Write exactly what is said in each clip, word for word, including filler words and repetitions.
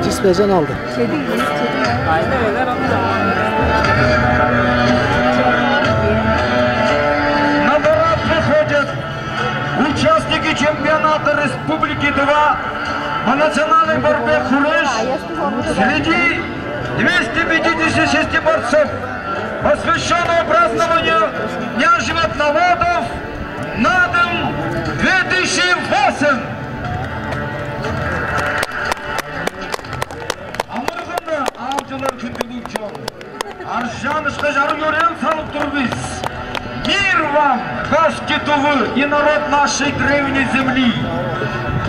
Чиспежен алды. На парад выходят участники чемпионата Республики Тыва по национальной борьбе «Хуреш» среди двести пятидесяти шести борцов, посвящённого празднованию Дня животноводов «Надым две тысячи восемь». Амыргыны аалчылар, хүндүлүг чон, аржаан ышкаш ары-йөрээл салып тур бис. Мир вам, гости Тувы и народ нашей древней земли!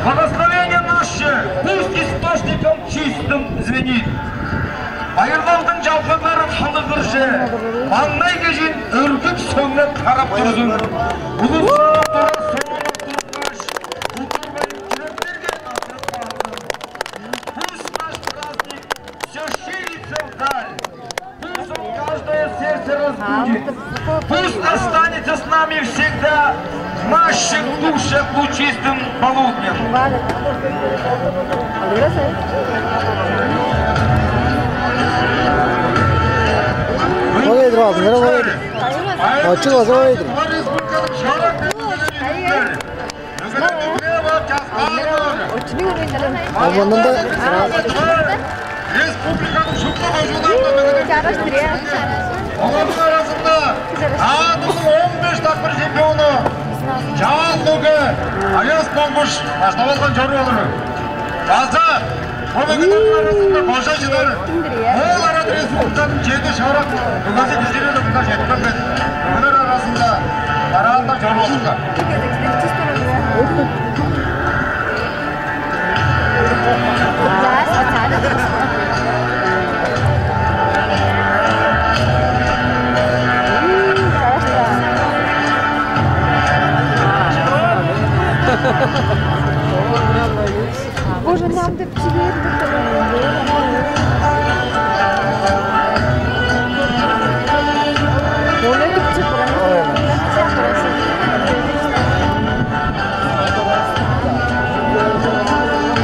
Благословение наше пусть источником чистым звенит. Байырлалдың чалгыглары халыгырже, маңнай кежиин өргүп-сөңнеп тарап турзун. Улустар тура соонун тургаш, удурбайн чүректерге асырып баарзын. Пусть наш праздник всё ширится вдаль. Пусть он каждое сердце разбудит. Пусть останется с нами всегда в наших душах лучистым полуднем. Ой, Эдуард, нервы ой. Ачы база ойдур. А мында республиканың шупту кожууннарында оларның аразында Наадымның он беш дакпыр чемпиону, чаан мөге Аяс Монгуш баштап алган чору болур. База бо мөгелерниң аразында кожа чыдар Моол Арат Республиканың чеди шарак мөгези кижири-даа мында чедип келген. Мөгелер аразында дараалда чору болур. Боже, нам так теперь. Ону этип чыгырам.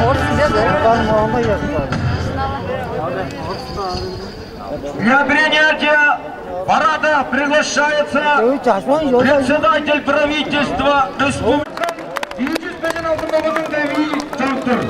Орус биле. Чурттан моонга ыясызар. Для принятия парада приглашается председатель правительства республики. Ийи чүс бежен алды мөгениң девии чоруп тур.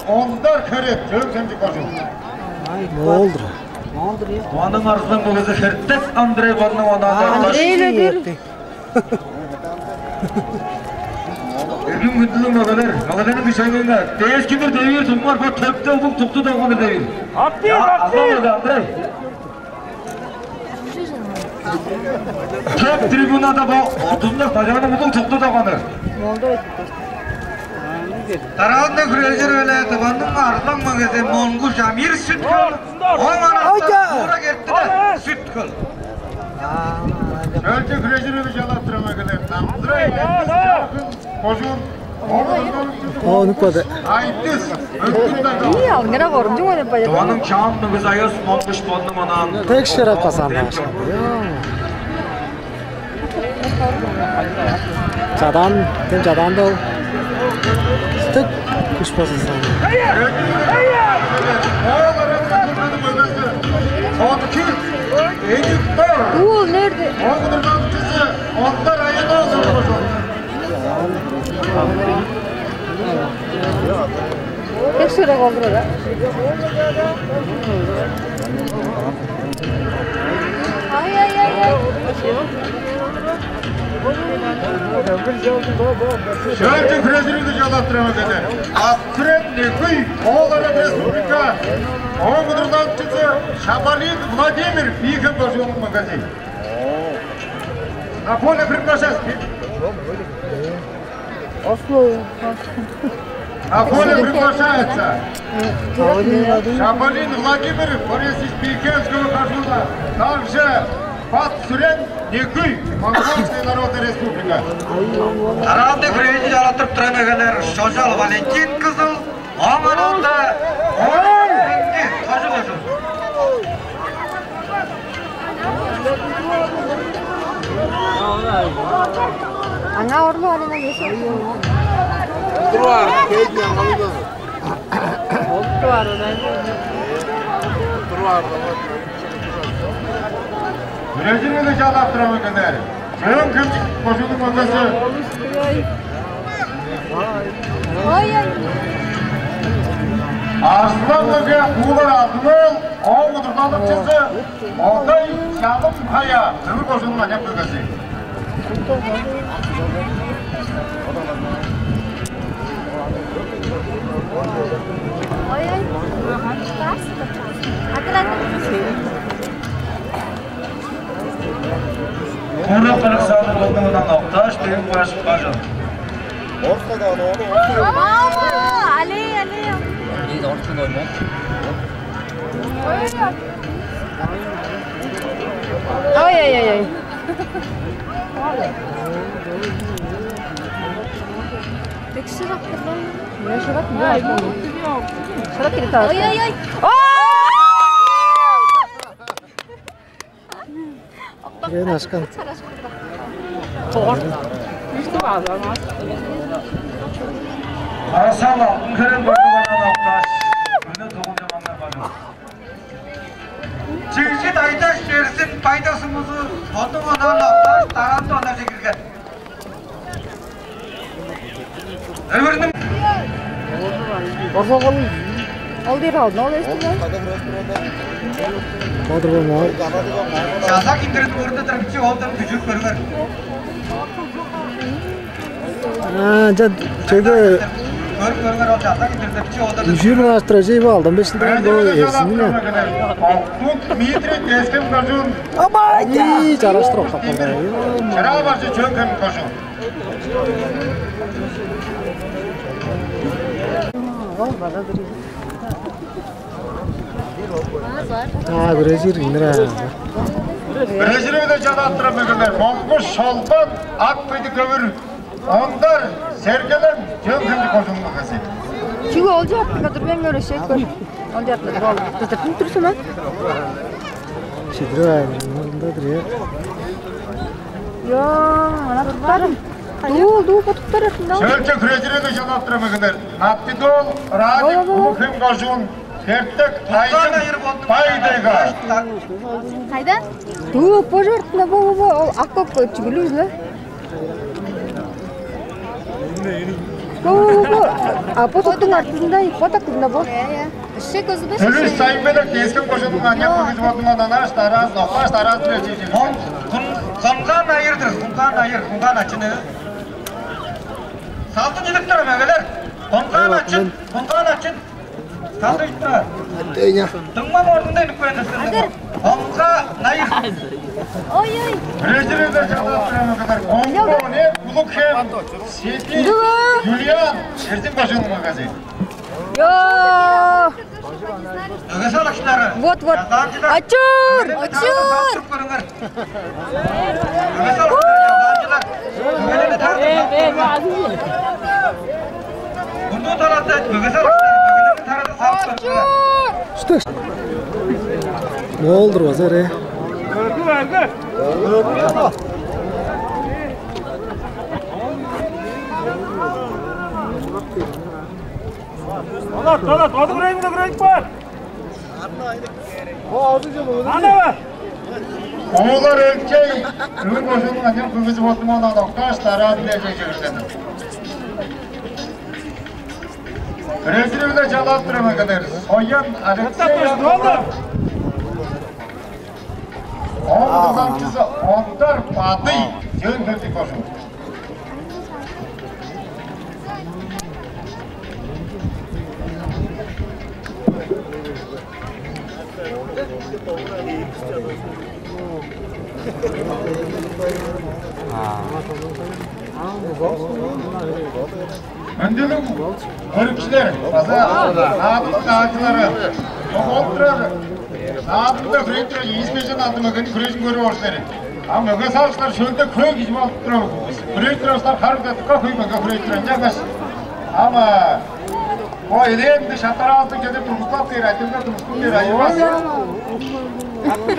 Ондар Херет, Чөөн-Хемчик кожуун. Моол-дур. Моол-дур, ийе. Оон арзылаң мөгези Хертес Андрей, бодунуң онаанда. Андрей-ле дер. Эргим хүндүлүг мөгелер, мөгелерниң кичээнгейинге дээскидир девиир дуңмар бо төпте улуг тукту долгандыр девиир. Актив, актив! Андрей. Төп трибунада бо отузунчу стадионнуң улуг тукту долганы. Дараалда хүрежир-биле Тываның арзылаң мөгези Монгуш Амир, Сүт-Хөл. Оң аразында Мурак Эртине, Сүт-Хөл. Шөлче хүрежир-биле чалап турар мөгелер. Намзырай, Кожуун. О, үнүп калды. Айтыс. Ии, алгыра корумчуң ойнап бажа. Тываның чаан мөгези Аяс Монгуш бодунуң онаан. Тек шерап касан. Чадаан, тем чадаан да ол. Тек күш болсун сан. Ол нерде? Ондар айыда. Тек шыырак олдур ора. Ай, ай, ай, ай. Шөлче хүрежириңни чалап Ат-Сүрен Некүй, Тыва Арат Республика, ооң удурланыкчызы Шабалин Владимир, Бии-Хем кожууннуң мөгези. На поле приглашается. На поле приглашается Шабалин Владимир, борец из Бии-Хемского кожууна, также Ат-Сүрен Некүй, Монгольская Народная Республика. Араанда хүрээжи чалаттырып турар мөгелер Шожал Валентин, Кызыл, ооң аразында Оорай Эңги, Тажы кожуун. Аңаа орлуг алыңар эсең. Туруп аар, кээдиң аңгылыг. Болуп тур, оорай. Туруп аар. Үрежириңни чалап турар мөгелер. Чөөн-Хемчик кожууннуң мөгези. Ой-ой. Арзылаң мөге Куулар Алдын-оол, ооң удурланыкчызы Одай Чалым-Кая, Өвүр кожууннуң аныяк мөгези. Ой-ой. Акыран. Куру кырыксалдыг болдуңундан окташ, бээп баш бажыл. Мама, алей, алей. Ой-ой-ой. Тек шырак кырдан. Мен шырак, мен шырак. Шырак кирди. Ой-ой-ой. Мен ашкан. Арасал Алтын-Херел болду, онаан окташ. Мында тогун чаманнар бар. Чигжит Айдаш Берзин, Бай-Тал сумузу, ону онаан окташ, тараанды онар чегирген. Өвүрнүң. Орзоголун. Ол дээр алдын, ол эстиген. Бадыр болма. Жаза киндерин көрдө турупчу, олдан күжүп көргөр. А, жа, чөге. Көрүп көргөр, ол жаза киндерин турупчу, олдан. Үжүр маастыр жей балдан бешинден до эрсин. Дмитрий Тескин кожуун. Абай. И, жараштыр октап. Чыраа барчы Чөөн-Хем кожуун. А, күрежир, инир аа. Күрежири-биле чадааттырар мөгелер. Моңгуш Шолбан, Ак-Бедик Өвүр, Ондар Сергелең, Чөөн-Хемчик кожууннуң мөгези. Чүге ол чаптыга тур, мен көрөшек көр. Ол чаптыга ол тутуп турсун а? Шидири ай, мында тур я. Йоо, ана туттарым. Дуу, дуу, бо туттар артында. Сөөлче күрежирени чалап тура мөгелер. Напидол Радик, Улуг-Хем кожуун, Хертек Айдың, Бай-Тайга. Кайда? Дуу, бо чортунда, бо, бо, бо, ол ак көк чүгүлүг-ле. Бо, бо, бо. А бо туттуң артында, бо такында бо. Э, э. Ишек өзү беш. Төлүс Сайынбедек Тескин кожууннуң аныяк мөгези болдуңар, онааш, дараазын, окташ, дараазын. Кон-, кон-, Конган айыр-дыр, Конган айыр, Конган ачыны. Салдын чыдып тур, мөгелер. Конган ачын, Конган ачын. Салдын чыдып тур. Дыңма мордунда үнүп көрүнүстүр. Конган айыр. Ой-ой. Президент чалап тур, мөгелер. Конган, Улуг-Хем, Сети, Юлиан, Эрзин кожууннуң мөгези. Йоо! Ага салыкчылары. Вот, вот. Ачур! Ачур! Көрүңөр. Ага салыкчылар, язаанчылар. Мөгелерни тарыдып салып көрүңөр. Мурнуу талазы мөге салыкчылары, мөгелерни тарыдып салып көрүңөр. Что? Не олдур базар, э? Талат, талат, азы кырайыңда кырайып бар. Ана бар. Оолар Экчей, бүгүн кожууннуң аныяк мөгези болду, ону окташ, дараазында эжей чыгыржаны. Резервде чалап турар мөгелер. Соян Алексей. Катап турду. Ооң удурланыкчызы Ондар Бадый, Чөөн-Хемчик кожуун. Өндүлүг көрүкчүлер база наадымның аалчылары, чогулуп турар, наадымда хүрежип турар ийис бежен алды мөгениң хүрежин көрүп ор силер. А мөге савыштар шөлде хөй кижи болуп турар, хүрежип турар улустар харыыда дыка хөй мөге хүрежип турар. Ынчангаш ам бо элээн ындыг шаптараазын чеде тургузуп кээр, айтырга тургузуп кээр, айырбас.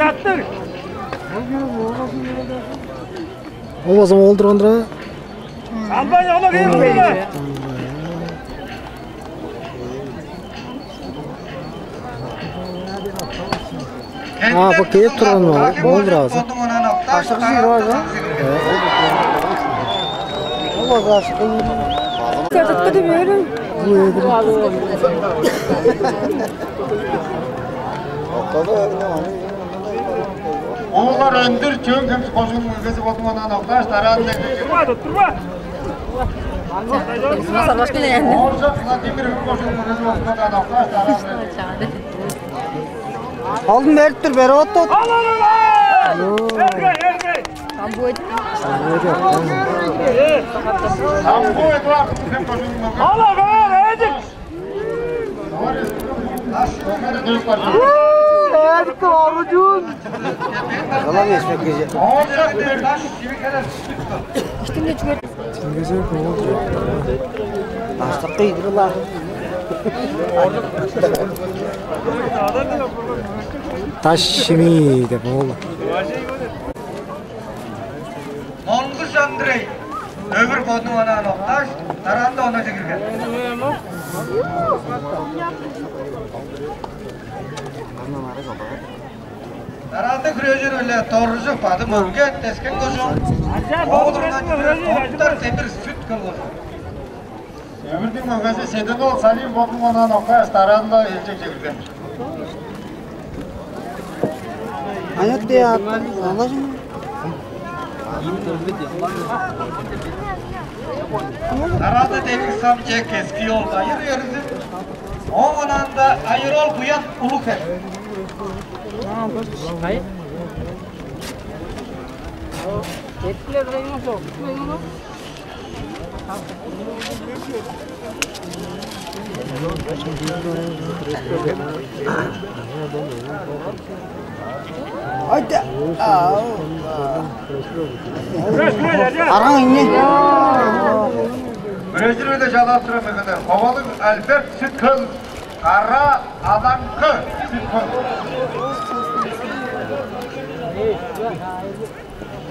Аттыр! Ол база ол турган-дыр аа. Албан ону кээп турар. А, бо кээп турган ол, болур азы. Каштык жыйыр бар да? Ол база ашыкын. Кырдыкты демээрим. Бу эдир. Октады, Оолар Өндүр, Чөөн-Хемчик кожууннуң мөгези болдуң, онаан октааш, дараазында Турба, турба. Сарбашкын ээн. Ооржак Владимир кожууннуң мөгези болдуң, онаан октааш, дараазында. Алдын берип тур, берип отты. Ал, ал, ал, ал! Эргей, эргей! Самбуу Эдуард. Самбуу Эдуард, Чөөн-Хемчик кожууннуң мөгези. Ал, ал, ал, эдик! Эдикке баргы чүүл. Кылаң эшпек кижи. Иштинге чүгер. Даштыкка идип ала. Даш шимии деп ол. Монгуш Андрей, Өвүр бодунуң онаан октааш, дараанда онааже кирген. Дараанда хүрежир-биле Доржу Бадым Өлген, Тес-Хем кожуун. Оодуруңдан Токтар Темир, Сүт-Хөл кожуун. Өвүрдүң мөгези Седен-оол Салим бодунуң онаан октааш, дараанда элчекче кирген. Аят де ат, алажын. Дараазында Девик Самче, Кески-оол Айыр Эрзин. Ооң онаанда Айыр-оол Буян, Улуг-Хем. Айда. Аргаң ине. Бирээжирү-биле чалап турар мөгелер. Ховалыг Альберт, Сүт-Хөл, Кара Адаңкы, Сүт-Хөл.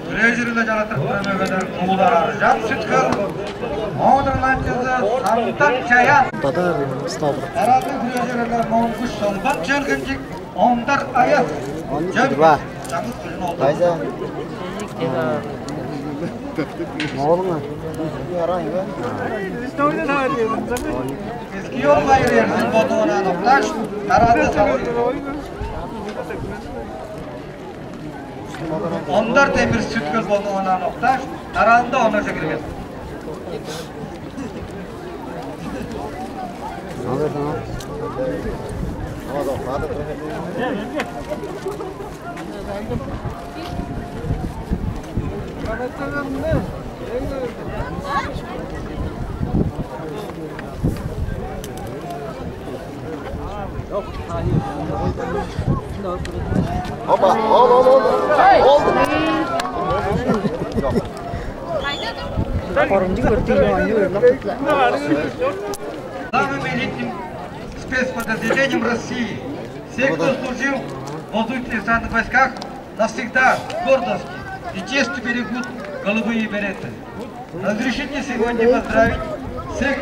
Хүрежири-биле чалаттырып турар мөгелер Куулар Аржан, Сүт-Хөл, оодурланчызы Самдан Чаян. Бадар сталдыр. Дараазы хүрежири-биле Монгуш Солбан, Чөөн-Хемчик, Ондар Аяс. Чөөн-Хемчик. Чаңгыс күжүн олду. Кайза? Оолуңар. Киор Майыр Эрзин бодуңараа нокташ, дараазы салыр. Ондар Демир Сүт-Хөл бодуңараа нокташ, дараазында оннарже кирген. Опа, ол, ол, ол. Ол. Корунчуг өртүнү оюн ырлап тутлар. Самым элитным спецподразделением России. Все, кто служил в воздушно-десантных войсках, навсегда с гордостью и честью берегут голубые береты. Разрешите сегодня поздравить всех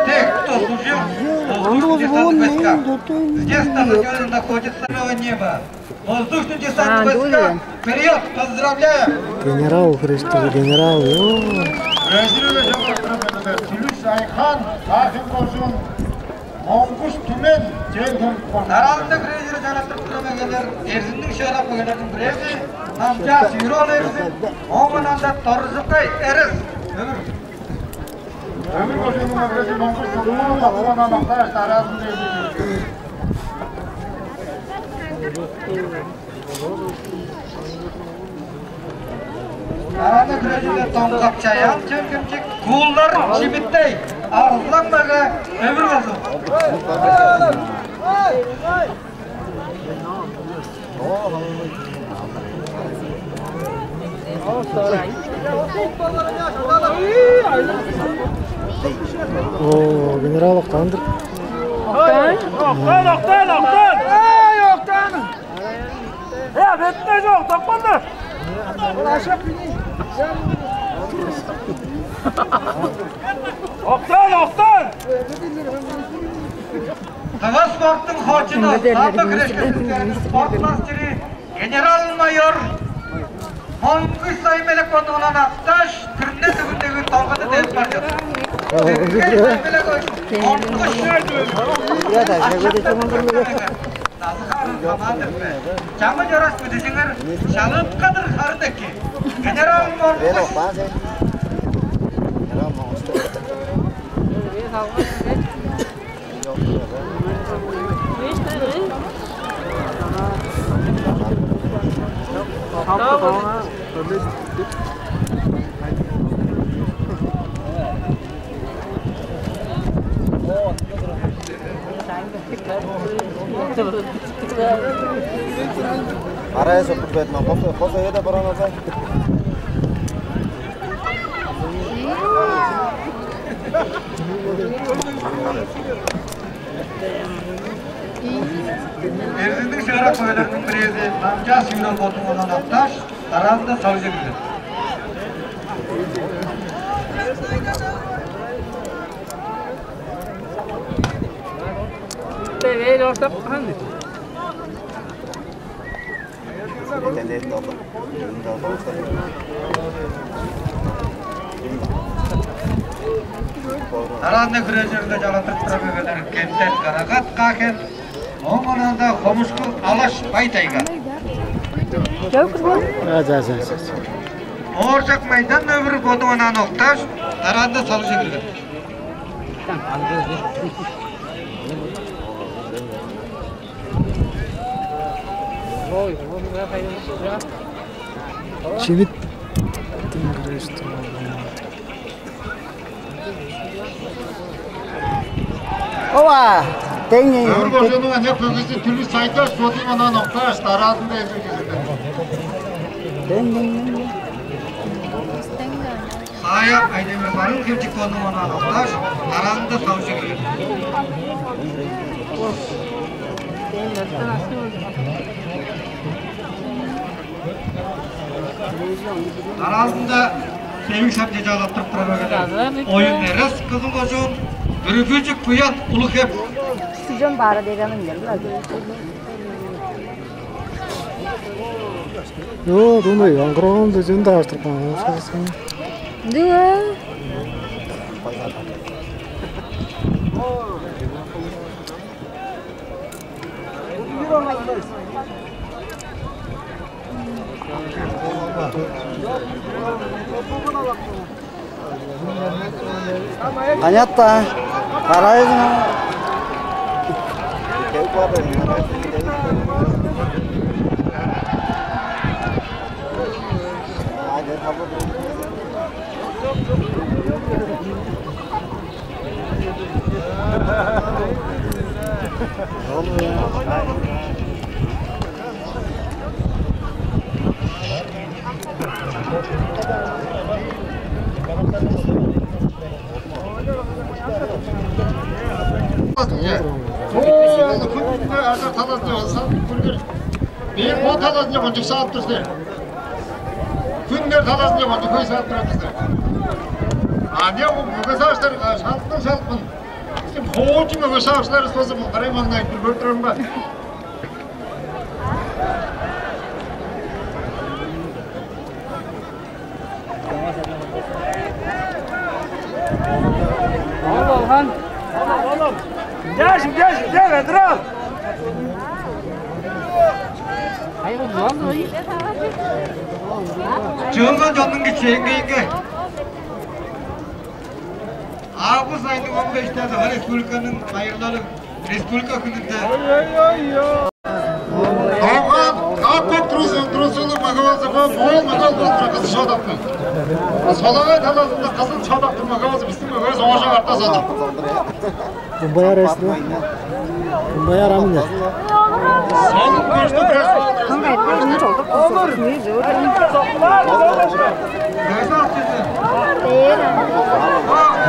тех, кто служил в воздушно-десантных войсках. Здесь на стадионе находится неба. Воздушно-десантные войска, вперёд! Поздравляем! Генерал, Христос, генерал, ё. Бразилияда жок. Сүлүш Айхан, Саахын кожуун, Моңгуш Түмен, Чөөн-Хемчик кожуун. Дараазында бирээжири чанаттырып турар мөгелер, Эрзиндиң шыырак мөгелериниң бирээзи, Намчаа Сүүрү-оол Эрзин, оон ында Доржукай Эрес, Өвүр. Өвүр кожууннуң мөгези Моңгуш Сулуун, Бакуган Амактааш, дараазында Эрзин. Араны хүрежинде Доңгак Чаян, Чөкүмчүк, Куулар Чимиттей, Арзылаң-Мөге, Өвүр болзун. О, генерал Октан-дыр. Октан, Октан, Октан, Октан! Эй, Октан! Э, бетинде чок, токпанды. Октан, Октан! Тыва спорттуң хоочуну, самбо хүрешке түскенниң спорт мастери, генерал-майор Монгуш Саймелек бодунуң онаан Акташ, түрне төгүндеги тоңгады деп бар чыдыр. Монгуш Саймелек, Монгуш. Назы-харын хамаан-дыр бе? Чамы чорааш бүдүжүңер, шалыткадыр харын эки. Генерал Монгуш. Арай соп билбедим, хос хос эде баран алса. Эрзинниң шыырак хойларының бирээзи Намчаа Сүүрел бодунуң онаан Акташ, дараазында Савжы кирген. Бевей ортап калды. Дараазында хүрежиринге чалаттырып турар мөгелер Кемден Карагат Каахен, ооң онаанда Хомушку Алаш Бай-Тайга. За, за, за, за. Ооржак Майдан Өвүр бодунуң онаан Акташ, дараазында Савжы кирген. Чимит. Ооба, тең. Өвүр кожууннуң аныяк мөгези Түлүш Сайдаш бодунуң онаан Акташ, дараазында Эрзин кежирген. Тең, тең, тең. Саая Айдемир Барыын-Хемчик бодунуң онаан Акташ, дараазында Савжы кирген. Дараазында Севик Самче чалаттырып турар мөгелер. Оюн Эрес, Кызыл кожуун, Бүргүжүк Буян, Улуг-Хем. Стадион баары дээр аны билем. Йоо, дуунай, аңгыраган дезен дааштырып каан. Дыа. Понятно. Карайын. Оо, күнүнде ажар талазы болса, күннер бээр бо талазынче кончуг саап тур силер. Күннер талазынче кончуг хөй саап турар силер. А не, ол мөге сааштар шалыпкын, шалыпкын. Бистиң хоочун мөге саакчыларывыс болза, муңгарай маңнай бир көрүп турарым бар. Ол алган. Дяш, дяш, дяш, Петров. Чыылган чоннуң кичээнгейинге. Август айның он бештээзи Тыва Республиканың байырлалы, Республика хүнүнде. Доңгак Капков Турусу, Турусулуг Мөгевис бо моол мөге болза кызыл шодактыг. Солагай талазында кызыл шодактыг мөгевис бистиң мөгевис Ооржак Артас-тыр. Думбаяр эсти. Думбаяр амын. Солун көштү пресс.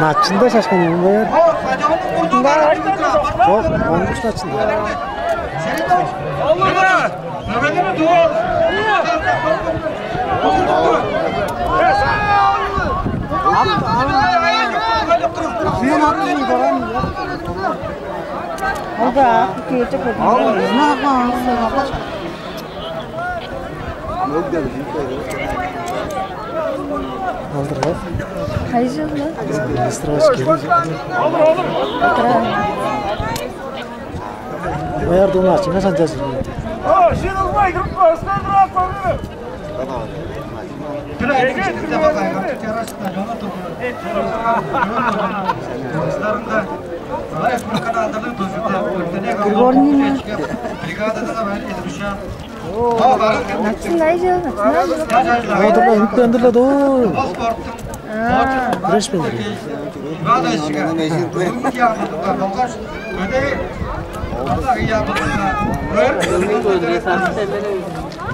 Начында шашкан Думбаяр. Чок, он үч начында. Ол-даа киирчип көрдүм. Алдырган. Кай жылда? Министр баш келди. Бо эр дуңачыңга шанча жыл. О, шыдылбай туруп, көстен турап көрүңер. Пригорнина. Начинай же, начинай же. Ой, давай, үмүттендир-ле доо. Күреш бен.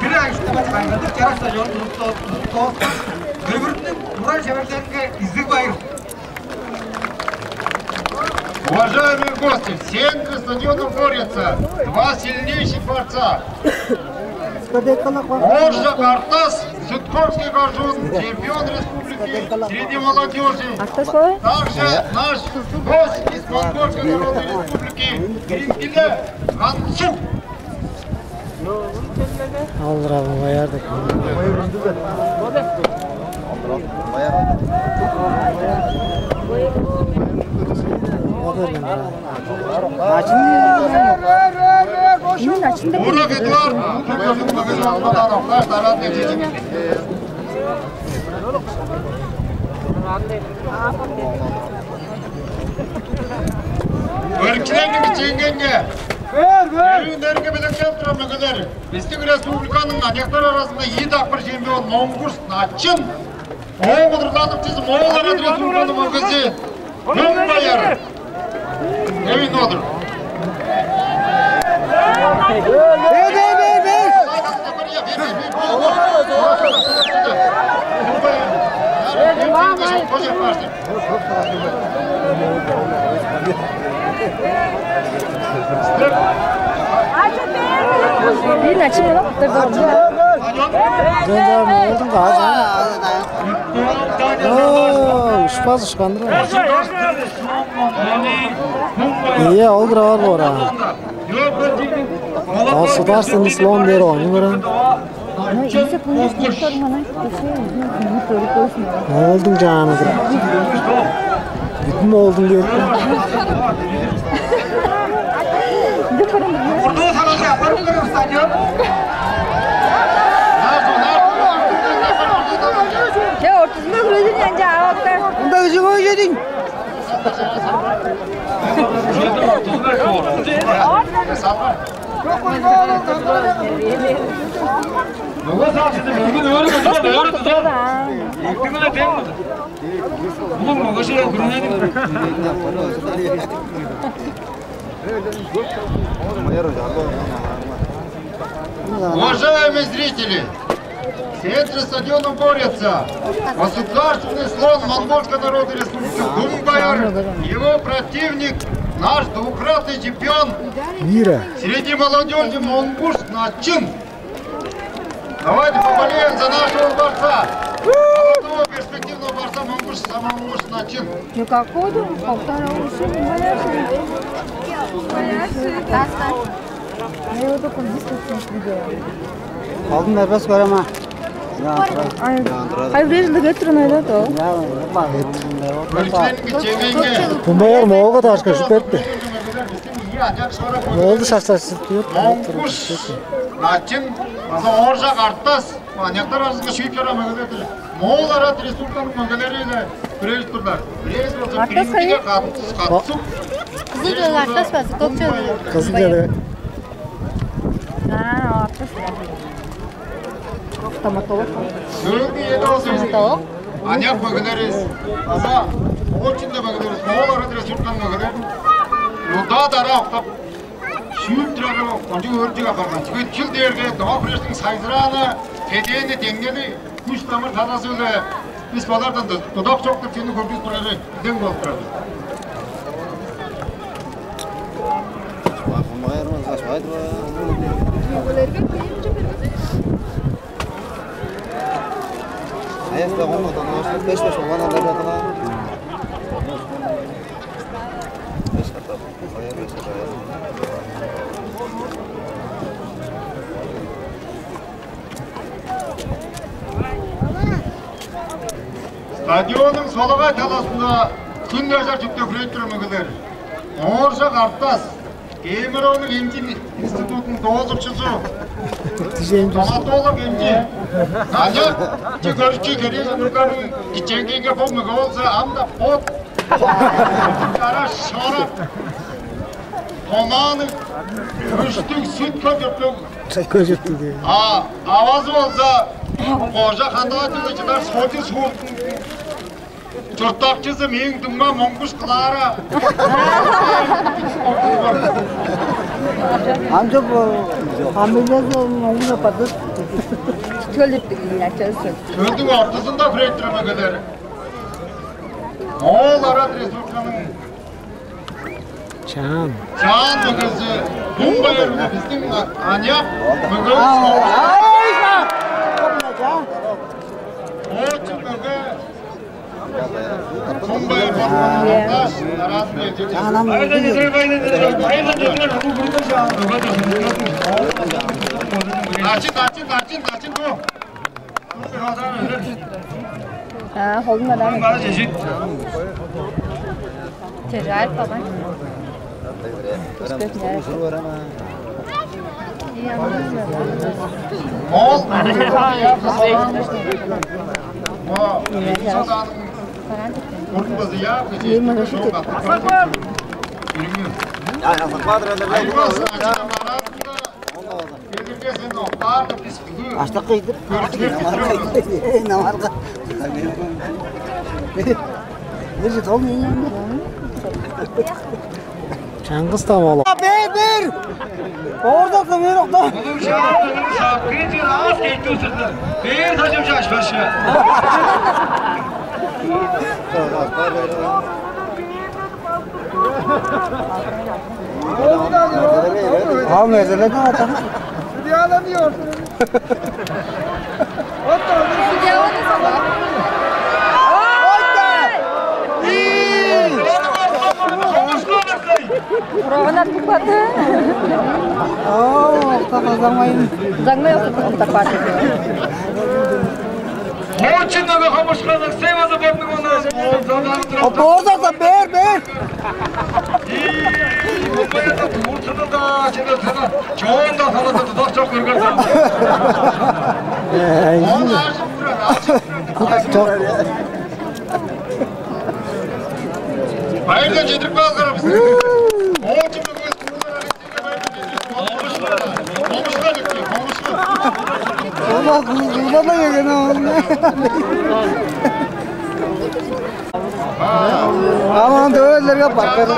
Бир айыштыма кайгадып, чараш стадион тудуп тооскан. Көбүрүнүң уран шеверлеринге изиг байыр. Уважаемые гости, в центре стадиона борются два сильнейших борца. Ооржак Артас, Сыктывкарский кожуун, чемпион республики среди молодежи. Артас бой? Также наш гость из Монгольской Народной Республики Грингиле Гансу. Алырабы баярдык. Мин ачында. Бурак Эдуард, Кызыл Магазин Алмадан Окташ Таран Нечечек. Өркүлерниң кичээнгенге, өрүннерге белеткел турар мөгелер, бистиң республиканың аныяктар аразында ийи дакпыр чемпион Монгуш Начын, ооң удурланыкчызы Моол Ара Республиканың мөгези Мөңбаяр. Эвин одур. Бир начын болуп, бир доржу. Жан-жан олдуң каа жан. Оо, ушпас ушкандыр. Ие, ол кыраар бора. Государственный слон дээр ону көрөм. Ну, если помнишь, никто не манает, то всё, ну, не только. Олдуң жааны кырып. Бүтүн олдуң дээр. Урдуу санаачы апарып көрөм стадион. Че, ортузунда хүрөзүн янча авакта. Мында өзүң ойжедиң. Мөге саашты бүгүн өөрүп, өөрүп, өөрүп. Эктиң-биле дең. Улуг мөге шыял күрүнедиң. Уважаемые зрители, в центре стадиона борются государственный слон Монгольской Народной Республики Думбаяр, его противник, наш двукратный чемпион мира среди молодежи Монгуш Начын. Давайте поболеем за нашего борца. Молодого перспективного борца Монгуш, Монгуш Начын. Ну какой ты? Полтора уже не боишься? Боишься? Даста. Я его только в дисках видела. Алдын бербес көрем а. Ай, кай бир жылда кетир онай да то. Думбаяр моога ташка шүп берди. Олду шашташып. Монгуш Начын база Ооржак Артас. Аныяктар арызынга шүүп чораан мөгелер-дир. Моол Арат Республиканың мөгелери-биле хүрежип турлар. Бирээзи болза Артас кайы? Катсук. Кызыл жол Артас базы, көк жол. Кызыл жол. А, Артас. Стоматолог. Сөөлгү эде болза, аныяк мөгелеривис база оочунда мөгелеривис, моол ара-дыра чурттан мөгелер удаа-дараа октап, шүүп турары кончуг өөрүнчүг апарган. Чүге чүл дээрге доо хүрээштиң сайзырааны, кедээни, деңнели, күш-дамыр талазы-биле бис болардан тудак чок деп чүнү көргүзүп турары идең болуп турар. Аяс-ла он отан беш беш болган алар жатына. Беш катап. Стадионнуң солагай талазында хүн ажар чүкте хүрээп турар мөгелер. Ооржак Артас, Кемеровнуң эмчи институтунуң доозукчузу, стоматолог эмчи, аныяк че көрүчү, херээжен уругларның кичээнгейинге бо мөге болза, ам-даа бот чара шорап, томаанныг, күштүг, сүт-хөл чөптүг. Көжүртү. А авазы болза, кожа хандаа чылы чыдар Сочи сууртунуң чурттакчызы мээң дуңмам Моңгуш Клара. Ам чоп, фамилиязы Моңгуш апарды. Чөлүп ачасы. Чөлдүң ортузунда хүрээп турар мөгелер. Ол арат республиканың Чаан. Чаан мөгези Кумбай Эрме, биздин аныяк мөгевис. Оочун мөге Кумбай Эрме. Аразын. Чаан ам. Айда жетер, айда жетер, айда жетер. Бу бүрүнө чаан мөге. Начин, начин, начин, начин бу. А, холун адан. Чежаап калган. Ол Аштак кыйдыр. Намарга. Нерже тол не? Чаңгыс да болуп. Бер, бер. Орда да бер окта. Бер сажым шашпашы. Ал мерзеле де атам. Судьяны не ордун? Судьяны сала. Ой! Ураган артып барды. Оо, тага замайын. Заңнай отуп таппады. Очень много хамышканных сейва за бордного нас. О, борда да бер, бер. Ии, бо баягы туртуну-даа, чүвезин-даа, чоон-даа салазы тудак чок көрген сен. Ол аажок турар, аажок турар. Тудак чок. Байырдан чедирип каалыңар бис. Оочун мөгези. Ола кызылдана келген оң. Аман дөөлерге баккар.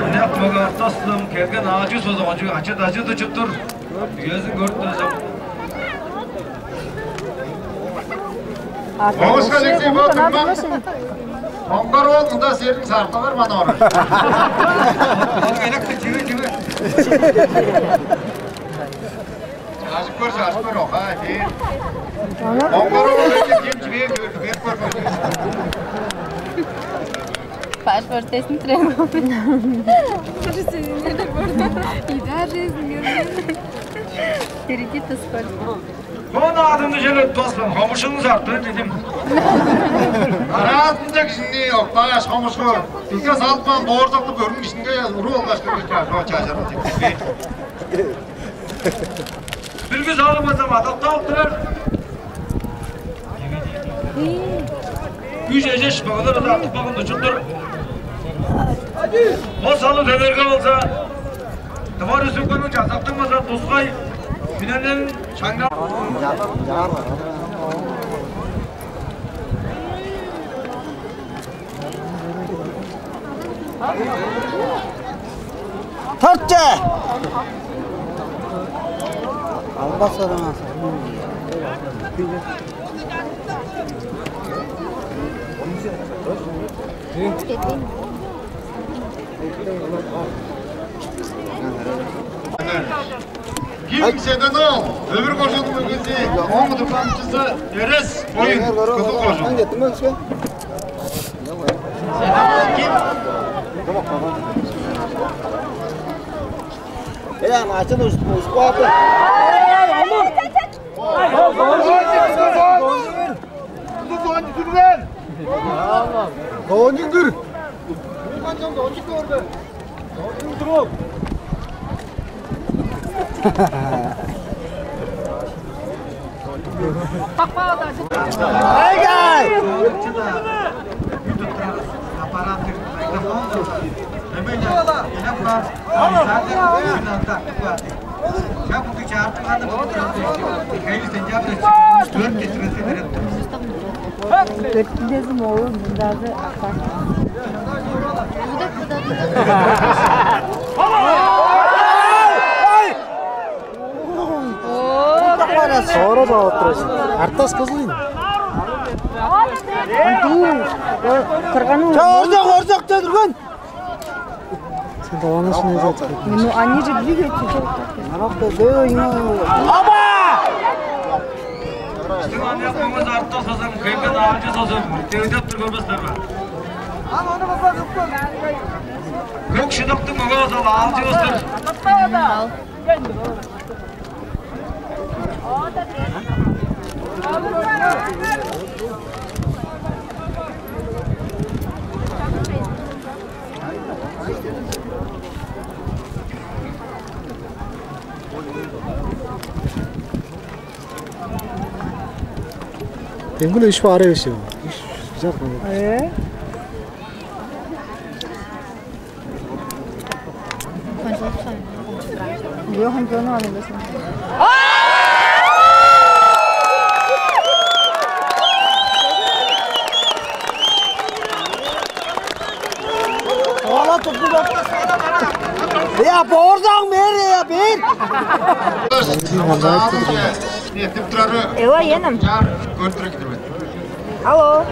Ынак мөге артастым келген аажы созу кончуг ачы-дажы дужуп тур. Үезин көрүп турар чок. Оңушка Алексей Батырман. Оңгар ол мында сериң сартылар мана орар. Элек чиге чиге. Ажык көр, ажык көр оха. Оңгар ол кем чиге берип көрмөдү. Паш бөртесин тренировать. Еда жизнь. Впереди-то сколько? Бо наадымны черле тоспан, хомушуну сартыр дидим. Араазында кижини октааш, хомушку дүрге салыпкан боорзактыг көрүн кижинге уруу алгаш кирген чаа, чоо чаажар дидим. Билги салып алзам, адакталып турар. Үш эжеш багалар артып калган учур-дур. Бо салым төвүрге болза, Тыва Республиканың Чазактың база тускай үнелерин шаңнап. Тартче! Албас ораңа. Ким Седен-оол, Өвүр кожууннуң мөгези, ооң удуртукчузу Эрес Оюн, Кызыл кожуун. Седен-оол ким? Э, ачын ужуп каапты. Дончуктур. Ай-гай! Төртүндези моол, мындагы акка. Соора жаап турасың. Артас кызыл. Кырган. Оржак, оржак, чөдүрген. Сен даванышын эзет. Ну, они же двигаются, чё вот так? Аба! Сен аны япкаңга артта созам, келген аалчы созам, девдеп тур көрбестер бе? Көк шыдыктың мага база аалчы бостар. Демгүл иш бар эвес чүве. Иш жок. Э? Кончулукча. Жок, кончулугун аны билесиң. Ола тутуп. Я, борзаң бер, я, бер. Эттип турары. Эва, еним. Чаар көрдүрүп кидирбет. Алло.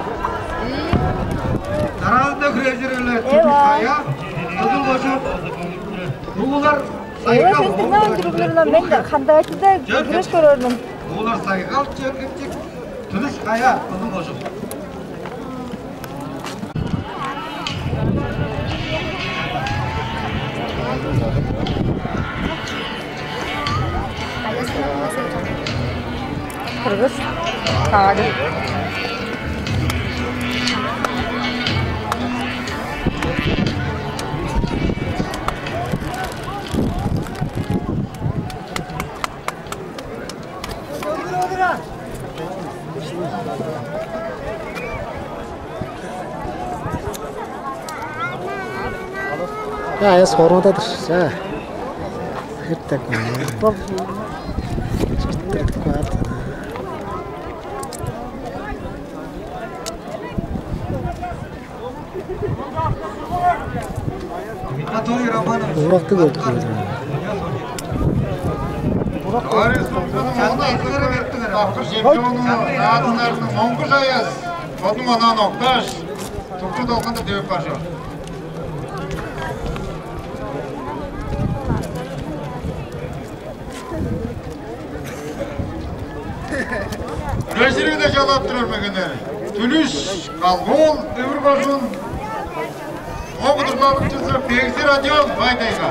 Дараазында хүрежир эле. Эва. Кызыл кожуун. Бугулар. Эва, сайгал. Сен дыңнаан дүрүглерден мен кандайчы-даа хүреш көрөрмүн. Бугулар сайгал чергенчик. Түлүш кая, кызыл кожуун. Кыргыз. Каады. Чаа, эс формада-дыр. Чаа. Эртек. Чырттырдык баар. Уракты көрдүк. Чемпиону Наадымнарының Моңгуш Аяс, бодунуң онаан октааш, тукчу долганда девип бар чор. Үрежиригде чалап турар мегеннер. Түлүш Калгоол, Өвүр кожуун. Ооң удурланыкчызы Бегзи Родион, Бай-Тайга.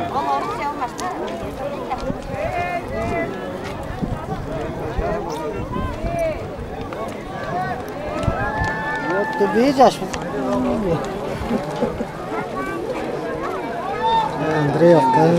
Вот тебе чаш. Андрей Октан.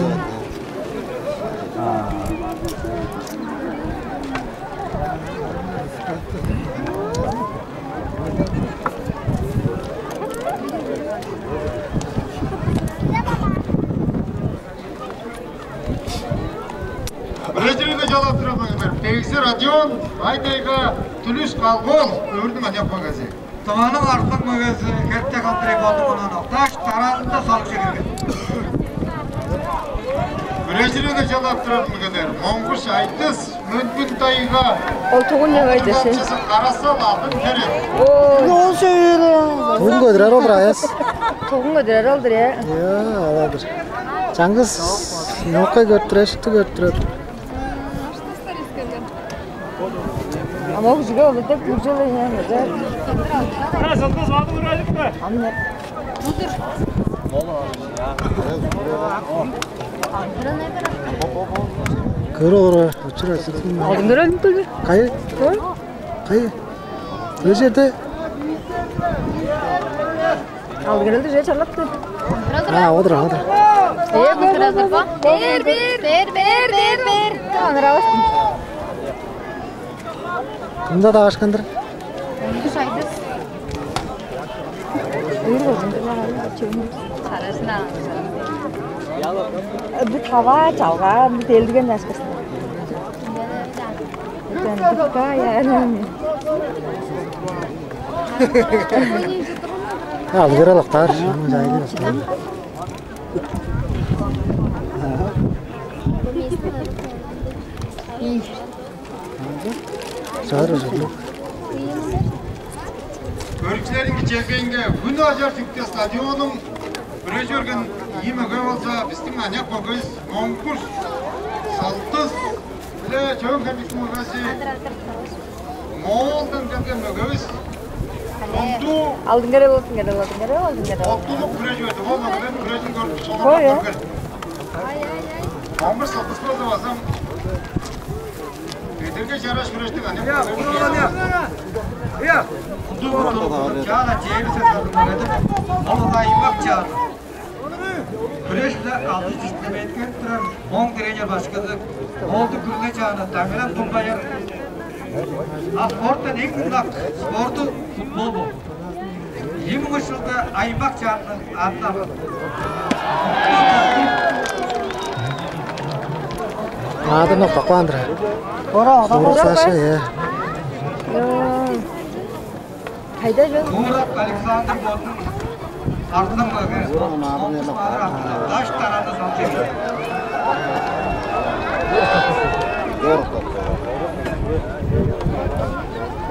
Бирээжиринге чалап турар мөгелер. Бегзи Родион, Бай-Тайга, Түлүш Калгол, Өвүрдүң аныяк мөгези. Тываның арзылаң мөгези Хертек Андрей болду, мындан октааш, дараазында салып чыгырган. Бирээжиринге чалап турар мөгелер. Моңгуш Айтыс, Мөңгүн-Тайга. Ол тугун деп айтышы. Кара-Сал, Алдын-Херек. Ой. Ол сөйүрү. Тугун көдүрер олур, Аяс. Тугун көдүрер олур, я. Я, алар-дыр. Чаңгыс нокай көрүп турар, шыты көрүп турар. А могу жиге олур деп, күржү олур, я, мыжа. Ара, сатпас, бады көрәдік пе? Амне. Көр олар, очур асык. Алдын көрәдік пе? Кайы? Көр? Кайы? Бир черде. Алдыгерелди же чарлапты. А, одур, одур. Э, бер, бер, бер, бер. Бер, бер, бер, бер, бер, бер. Анырабас. Кымда да ашкандыр? Онду шайды. Үйүр болзун. Чөңүр. Сарасына. Бир хава чалга, бир делдиген ашкасын. Эден бутка яарам. Алдыгерел октаар. Шуну жайлы октаар. Чаар ужурлуг. Көрүкчүлерниң кичээлгейинге Хүн ажар чүкте стадионнуң бүрежи берген ийи мөге болза, бистиң аныяк мөгевис Моңгуш Салтыс биле Чөөн-Хемчиктиң мөгези Моолдан келген мөгевис. Онду Алдын-Херел, Алдын-Херел, Алдын-Херел, Алдын-Херел. Оттулук күрежи берди. Ол мөгеден күрежин көрүп, шолар көрген. Моңгуш Салтыс болза базам бедерге чараш күрештиң аныяк. Ия, ия. Чаана чээбисе садын берди. Ол аймак чаан. Күреш-биле алды чиштинде беткенип турар оң тренер башкызы Моолдуң Күрүне чааны Таңгыран Тумбаяр. А спорттан эң ынак спорту футбол бо. Ийи муң үш чылда аймак чаанының адын алган. Адын октап каан-дыр. Ора, ора. Ора Саша, э. Кайда чон? Турак Александр бодунуң артынга кээп, Моңгуш Маадыр артында даш тараны салып чыгды.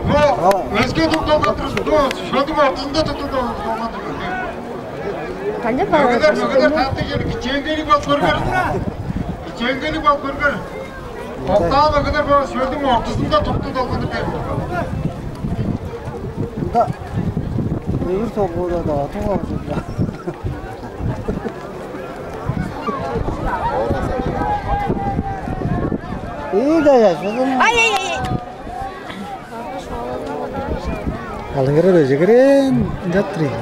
Бо өске тукталган турзун, бо шөлдүң ортузунда тукталган турзун. Канчап барган? Мөгелер, мөгелер, таптыг чер, кичээнгейлиг болуп көргер. Кичээнгейлиг болуп көргер. Октаан мөгелер бо шөлдүң ортузунда тукту долгунуп берди. Мында өвүр соңгууда да отуң алып. Үй-де яшылын. Ай, ай, ай, ай. Алыңгырар өжегерен ынчап тур ийин.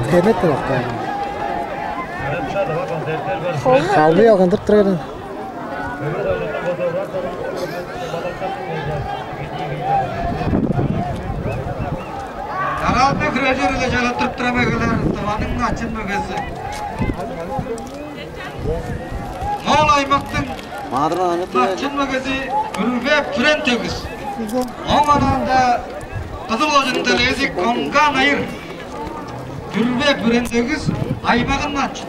Интернет деп аккан. Халбый алгандырып турар. Дараалда хүрежер-ле чалаттырып турар мөгелер, Тываның начын мөгези. Моол аймактың Маадырдан аныяк начын мөгези Бүрбе Бүрен Төгүс. Оң анаанда Кызыл кожуунда Лезик Конган Айыр. Бүрбе Бүрен Төгүс, аймагын начын.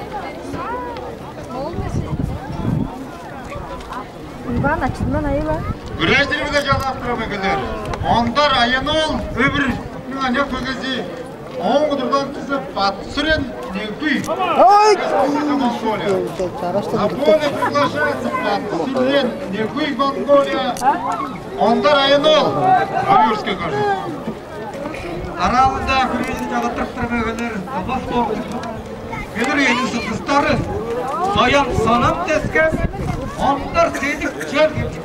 Иван ачызындан айыла. Күрежиливиде чалап турар мөгелер. Ондар Аян-оол Өвүрнүң аныяк мөгези, ооң удурланыкчызы Батсүрен Негуй. Ой! Республика Монголия. На поле приглашается Батсүрен Негуй, Монголия. Ондар Аян-оол Өвүрске көрүн. Араавында хүрээжин чагыттырып турар мөгелер, тыва спорттуг келир үениң сылдыстары Соян Сонам Тескен, Ондар Седик Чөөр Хемчик.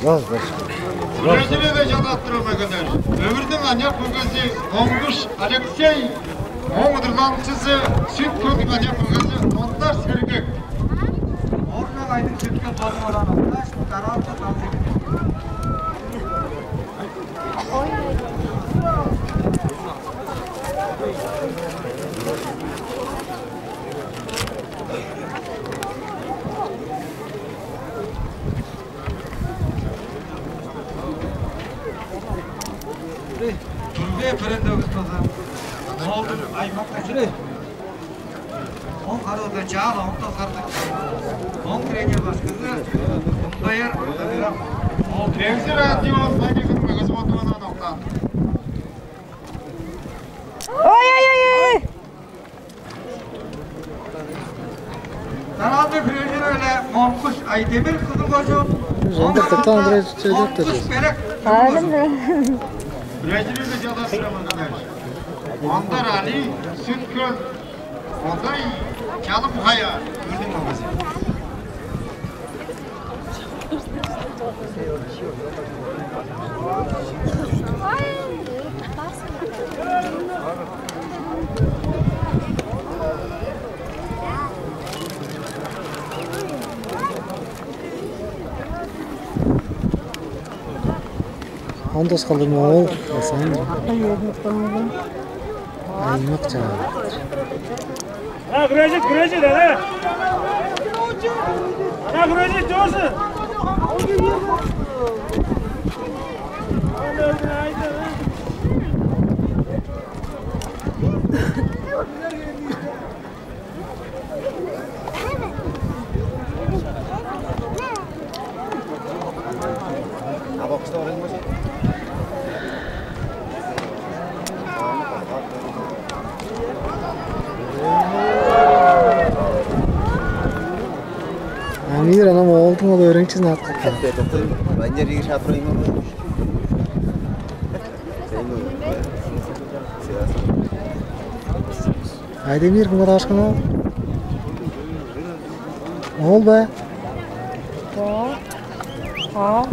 Күрежиливиде чалап турар мөгелер. Өвүрнүң аныяк мөгези Моңгуш Алексей, ооң удурланыкчызы Сүт-Хөлдүң аныяк мөгези Ондар Сергек. Орнак айдың сүтке болмадан окташ, караалта салдык. Көрүндүгүс база. Ол аймак качыры. Он харыыда чаал он тосхардык. Он тренер башкызы Кумбаяр Дамиров. Ол тренер радио Владимир Мегазмотовна Ноктан. Ой-ой-ой-ой! Тараазы хүрежир эле Моңгуш Айдемир кызыл кожуп, Жандыр тыктан бир сөйлеп Моңгуш тур. Берек. Аарым. Хүрежири жада сырамаган. Ондар Али, Сүт-Хөл, Одай, Чалым-Хая, Үрдүн магазин. Он тускалыг моол, Александр. Аймак чаа. Ана, хүрежит, хүрежит, ана! Ана, хүрежит, чоорсун! Амир, ана Моолдуң ол өөреникчизин аткан. Айдемир кымга даашкан ол? Ол бе? Оо. Аа.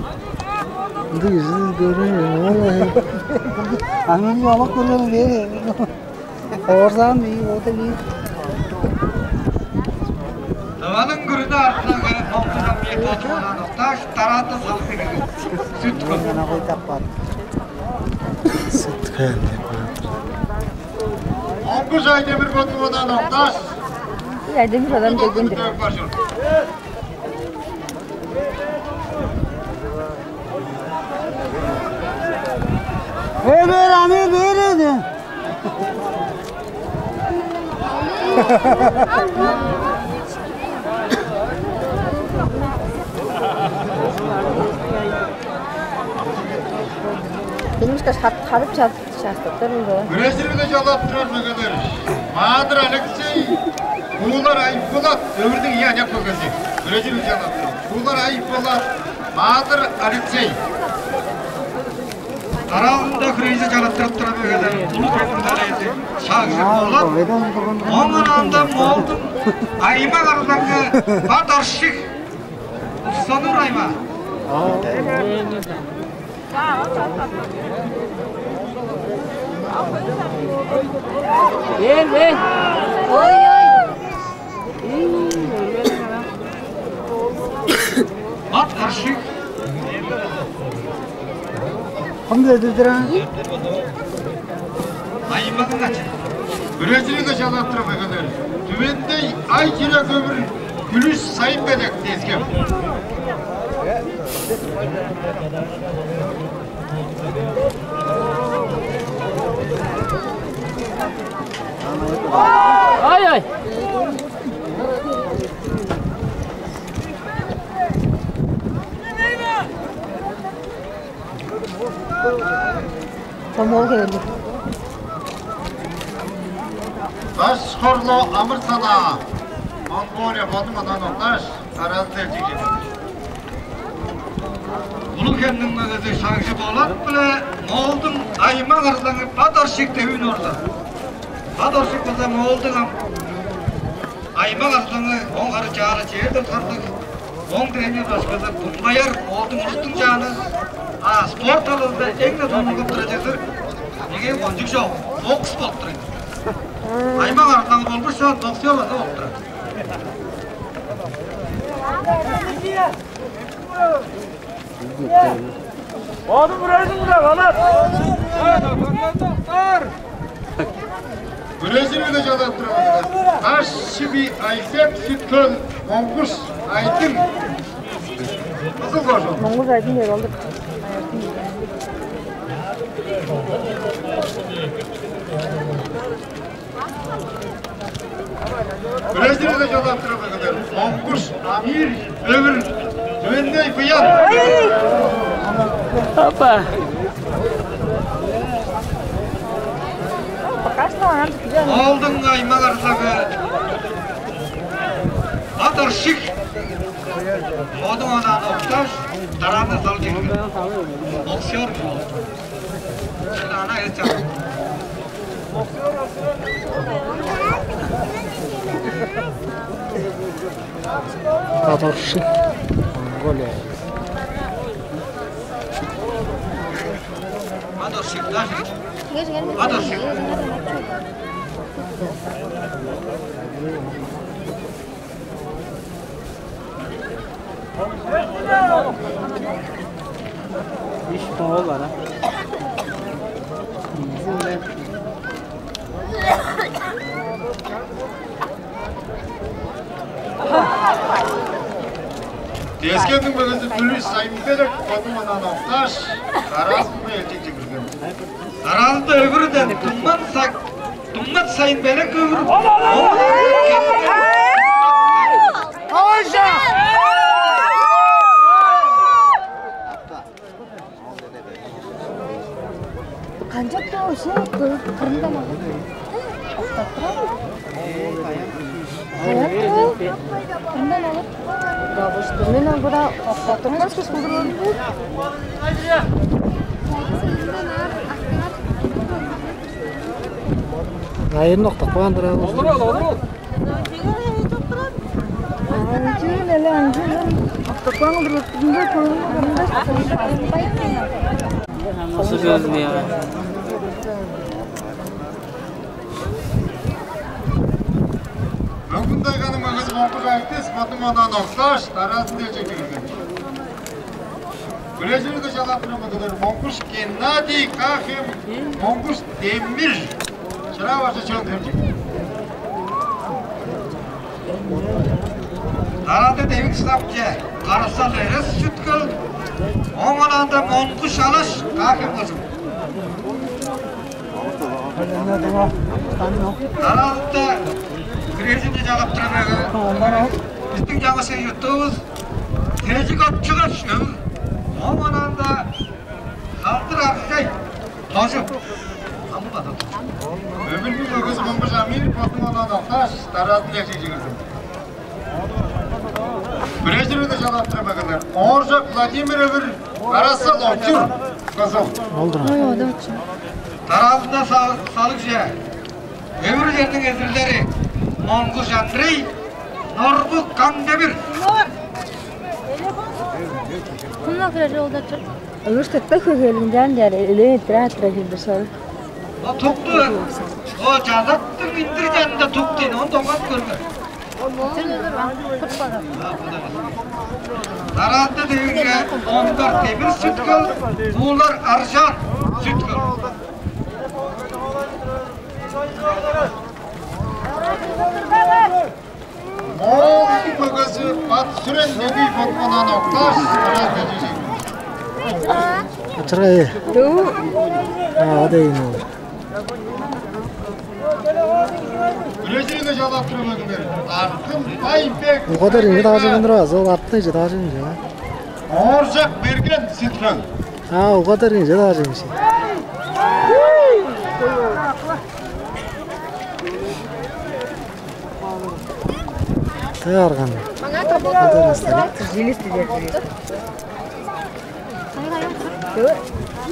Ындыг кижи көрбейн мен. Ол бе? Аны мен олак көрген бе? Оорзаан бии, ол да бии. Тываның күрүнү артынга Моңгуш Амбиек болчугунан октааш, тарааты салып берген. Сүт-Хөл. Сүт-Хөл деп атыр. Моңгуш Айдемир Ботугундан октааш. Айдемир адам келгендир. Эбер аны береди. Билмишкаш, харып чап. Шаштыктар ылды. Күрежирге чалап турар мөгелер. Маадыр Алексей, Куулар Айболат, Өвүрдүң ийи аныяк мөгези. Күрежирге чалап турар. Куулар Айболат, Маадыр Алексей. Караалында хүрежи чалаттырып турар мөгелер. Улуг Хемниң далайызы Шагжы Болат. Оң ынаанда Моолдуң аймак арзылаңы Бат Оршик. Уксаныр аймаа. Бээр, бээр. Ой, ой. Ат аршык. Кым дедир а? Аймагын ачы. Үрежириге чалаттырып эгелер. Түвендей ай чире көбүр күлүш сайын белек дезгем. Ай-ай! Томол келди. Даш хорло амыр санаа. Монголия бодум одан окташ. Аразы делчиги. Улуг-Хемниң мөгези Шагжы Болат-биле Моолдуң аймак арзылаңы Бат Оршик девиин орда. Бат Оршик болза Моолдуң ам аймак арзылаңы, оң хары чаары чээрден харлыг, оң тренер башкызы Бумбаяр Моолдуң улустуң чааны, а спорт талазында эң-не тонугуп турар чедир, эге кончуг чок, бокс болуп турар. Аймак арзылаңы болбушаан, боксер база болуп турар. Бодум үрезим-биле калат. Үрезим-биле чалап турар. Даш Шиби Айсек, Сүт-Хөл, Моңгуш Айдың. Кызыл кожуун. Моңгуш Айдың деп алдык. Бирээзине чалап турар бөгүннер. Моңгуш Амир, Өвүр, Түмендей Буян. Опа. Алдың аймак арзагы Ат Оршик. Бодуң онаан окташ, дарааны салып жиберген. Боксер. Ана эс чак. Ат Оршик, Монголия. Ат Оршик, да? Ат Оршик. Иш тоолар, а? Дескенниң мөгези Түлүш Сайын-Белек бодун мындан окташ, дараазында элчекче кирген. Дараазында өгүрүден Дуңмат Сак, Дуңмат Сайын-Белек өгүр. Канчап-даа ошол кырындан алып. Октап турар. Кырындан алып. Мен аңгыда октап турмас кыз кылдырган. Айын октап каан турар. Олуруул, олуруул. Аңчыын эле аңчыын октапкан кылдыр өттүрүндө көңүл кырында. Ошо сөзүн яга. Мөңгүн Тайганың мөгези Моңгуш Айтыс бодун онаан окташ, дараазында эче кирген. Күрежирди чалаттырып мөгелер Моңгуш Геннадий Кахем, Моңгуш Демир. Чыраа база чон кирчик. Дараада девик стапче Карасал Эрес Сүткел, оңанаанда Монгуш Алаш Кахем кызым. Дараалда грезини чалап турар. Биздин жаңышын юттуубуз тежик отчугаш, оңанаанда Калтыр аржай, тожу. Амбада. Өмүрнүң өгүзү Монгуш Амир бодун онаан окташ, дараазын эжей чыгырдым. Бирежирүнү чалаттырып эгелер. Ооржак Владимир Өвүр, Карасал Очур, Кызыл. Олдур. Ой, ода очур. Дараазында салыгже. Өвүр черниң эзирлери Монгуш Андрей, Норбу Каңдемир. Кымнар кирер жолда чык? Ылыш тыпта хөгелинден дер эле тратра хилдер сор. О тукту. О жазаттың индир жанында тук дейн, он доңган көрме. Дараатта дегенге ондар темир сүткел, буулар аржаан сүткел. Моол мөгези Бат Сүрен Нөбүй Бокманан окташ, ырас бежижи. Ачыргай. Ду. А, дейин ол. Күрежине жалап турмагыңдар. Аркын Байбек. Угадар инге даажыгындыр аз, ол артын же даажыгын же. Ооржак Берген Ситфен. А, угадар инге даажыгын же. Таарган.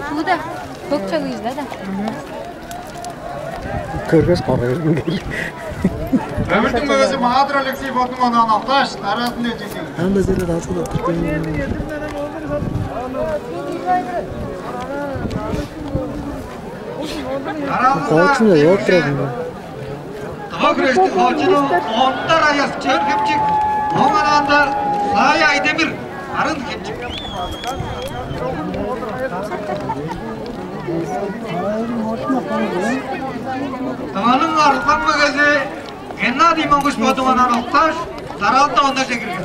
Куда? Көк чагыйыз да. Көргөс кара берген. Өмүрдүң мөгөзү Маадыр Алексей бодун онаан окташ, дараатын эжиктиг. Анда зере дазы да. Калчын да ёп турар. Тыва күрестиң хоочуну Ондар Аяс Чөөн-Хемчик, оңараанда Саая Айдемир, Арын Хемчик. Тываның арзылаң мөгези Геннадий Монгуш бодуңанан окташ, дараалда онда чегирген.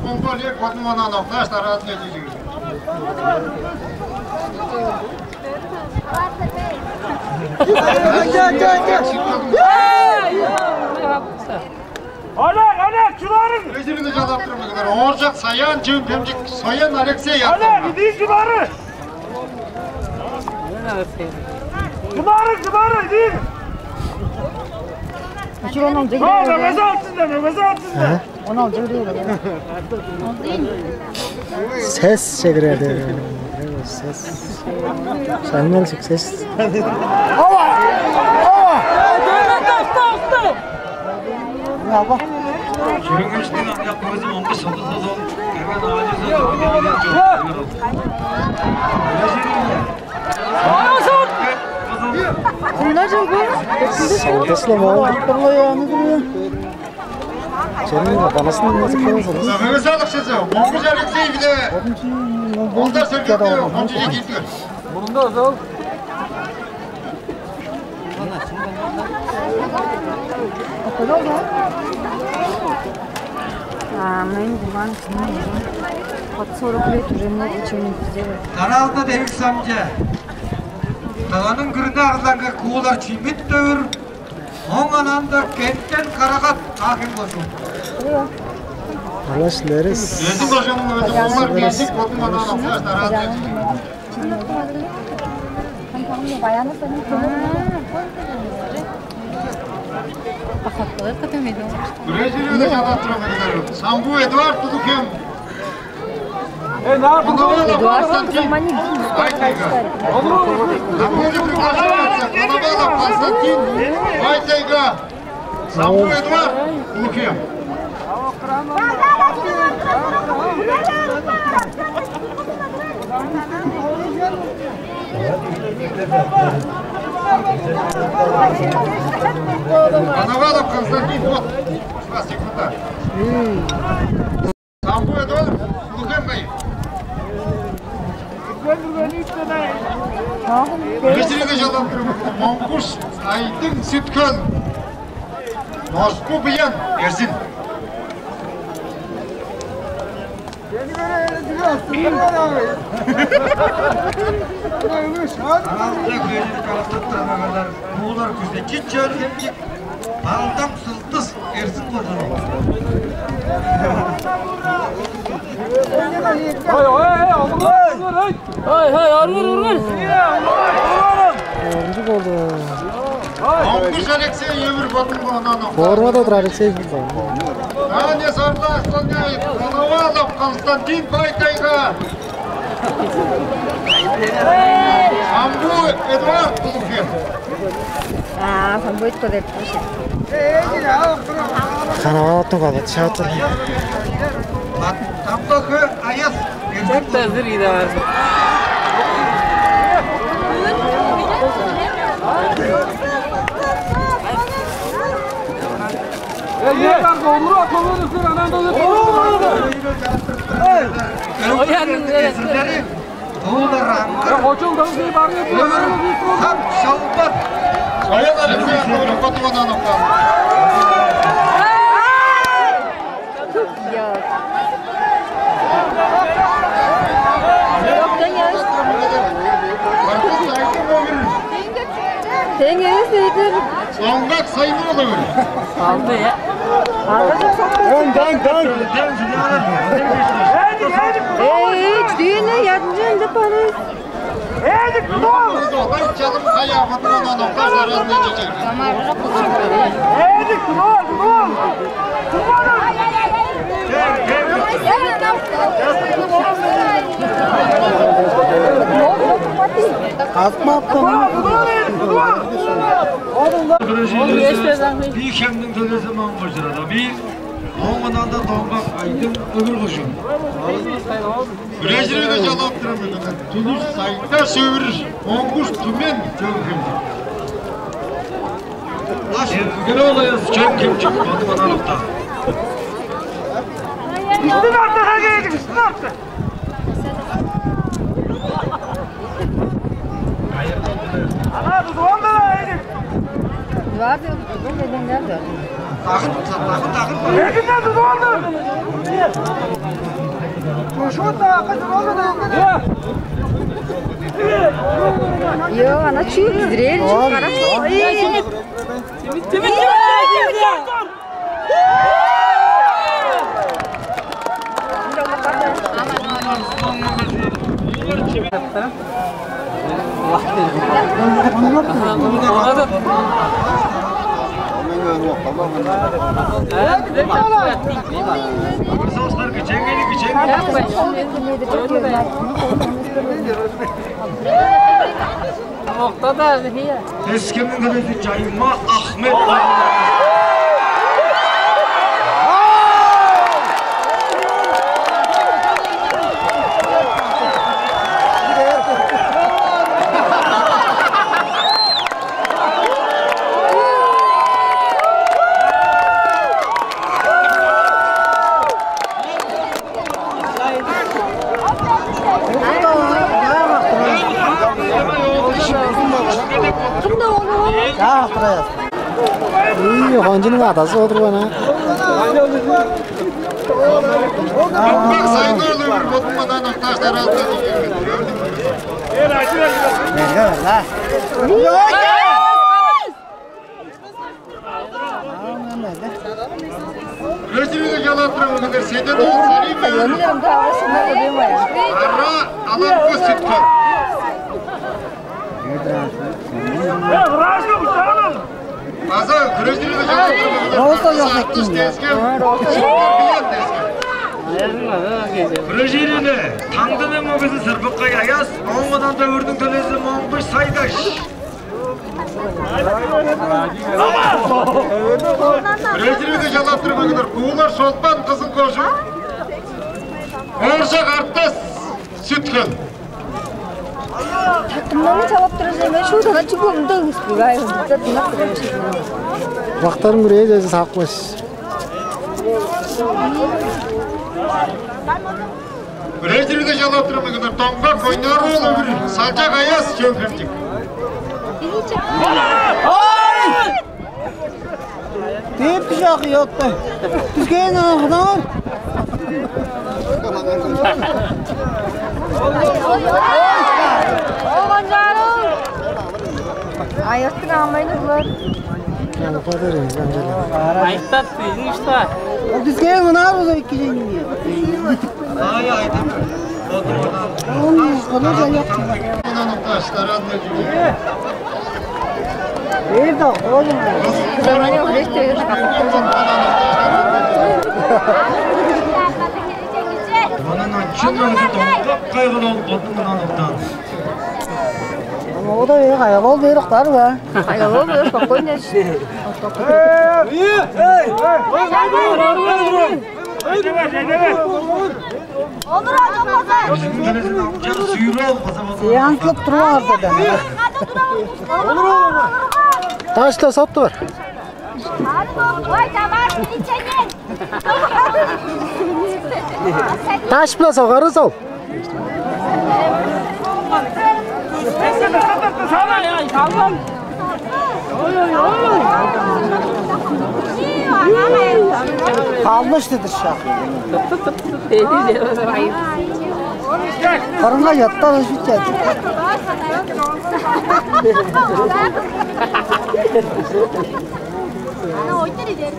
Бомба Олег, вот он окташ тарас. Олег, Олег, чуларың! Эжирини жалаптырмыгылар. Ооржак Саян, Чөм Пемчик, Соян Алексей. Олег, иди чулары! Чулары, чулары, иди! Учуранам. О, мөгөзү алтында, мөгөзү алтында. Сес чегиреди. Сес. Шаңнал суксес. Ава! Ава! Ава! Чүрүңүштүң аңгак көзү оңгу шылдызы ол. Эрген аажызы. Кызыл. Кызыл. Солдатла мал аттырлай аны. Чемнің атанасын назыппаңыз. Мөңгүс алыкчызы, Моңгуш Алексей биле Ондар Сергейге ончу жетиптер. Мурунда озал. А, мен Дуван кижиниң ужун. Под сорок лет уже много чего не сделал. Дараалда девик самча. Тываның күрүнү арзылаңга куулар чимит төвүр. Оң анаанда кенттен карагат акым кожуун. Алаш лерис. Өзүң кожуунуң өзү куулар кежик бодун манаан оксааш дараалда. Баяны сенин көмөң. Бахаттылар кытым эди. Күрежирүүнү чалаттырып эдилер. Самбуу Эдуард Тудукем. Э, Эдуард Константин. Замани. Константин. Константин. Константин. Константин. Константин. Константин. Самбуу Эдуард Лукин. Коновалов Константин, вот, два секунда. Самбуу Эдуард Лукин. Кичиниге чалап тур. Моңгуш Айдың, Сүт-Хөл. Москва, Буян, Эрзин. Аалда көжүп калып туттанаганнар. Буулар күзде чит чөөр кемчик. Балдам сылдыс Эрзин кожуун. Ой, ой, ой, ой, ой. Ай, ай, аргыр, аргыр. Орунчу болду. Моңгуш Алексей, Өвүр Бодун, Онан. Формада тур Алексей. Аня Сарла, Слоняев, Коновалов Константин, Бай-Тайга. Самбуу Эдуард Тудукем. А, самбуу Эдуард Тудукем. Коноваловтуң калбаты шаатыр. Тамбакы Аяс. Чак-даа зыр киде баар. Э, не бар, Онур, Онур, Онур, анан да. Эй! Оянның эзирлери. Оолдар аңгы. Өвүр хам шалбар. Аян Алексей Курукпатовадан оккан. Теңээс өйдүр. Доңгак Сайын-оол Өвүр. Алды, я. Алды. Дан, дан, дан. Эй, чүдүүнү ядынчы ындып барыс. Эдик, тудуңар! Эдик, тудуңар, тудуңар! Казмап. Тудуңар, эдик, тудуңар! Бир хемниң төлези маңгы чырада. Бир оңунанда Доңгак Айдың Өвүр кужу. Үрежирээге чалап турар мөдеде. Тулуш Сайда Сөвүр, Моңгуш Түмен, Чөөн-Хемчик. Аш Герой Чөөн-Хемчик, Бату Банановта. Үстүн арта, хагеедик, үстүн арта. Ана, тудуп алды, эдик. Бар деп, бу беден бар деп. Тагын, тагын, тагын. Экинден тудуп алды. Ошо да акы тудуп алды да экинден. Йо, ана чүү зрелище карап. Ой. Мокта-даа, хия. Тескемниң төлези Чайма Ахмет. Ии, хончунуң адазы олурган, а? Ынак сайын-оол Өвүр бодундан октааш, дараазында. Күрежириге чалаттырып эгелээр Седен-оол Сарый-Мөөрү. Ара Аланкы Сүт-Хөл. База күрежириге чалаттырып эгелээр Артыш Тес-Хем. Күрежириге Таңдының мөгези Сырбыккай Аяс, ооң мурнунда Өвүрнүң төлээзи Моңгуш Сайгаш. Күрежириге чалаттырып эгелээр Куулар Шолпан, Кызыл кожуун. Ооржак Артас, Сүт-Хөл. Тактымнаны чалап турар мен шуудана чүглүмдү ыспыгай. Тактымнан турар. Бактарын күрээ чеже сакпаш. Күрежириге чалаттырып эгелээр Доңгак Ойнар-оол Өвүр, Салчак Аяс, Чөөн-Хемчик. Ой! Деп жак йокта. Дүзген ахнаар. Ой, ой, ой. Айыртын амайны булар. Айыптап ийин ишта. Ол бизге ынаар болза эки жеңил. Ай, ай, деп. Ол ышкыны жаяк. Эйда, ол. Мынын ачын өзү доңгак кайгыл ол бодун мынан октан. Ода э кайгыл ол бериктер бе? Кайгыл ол бериктер спокойно. Онур Ачамбаза. Янзылып туруңар да. Ташла соттур. Ой, давай, милиционер. Таш-биле согарыз ол. Аллыш дедир шак. Кырынга яттан өшүп чаат. Ана ойтер идер.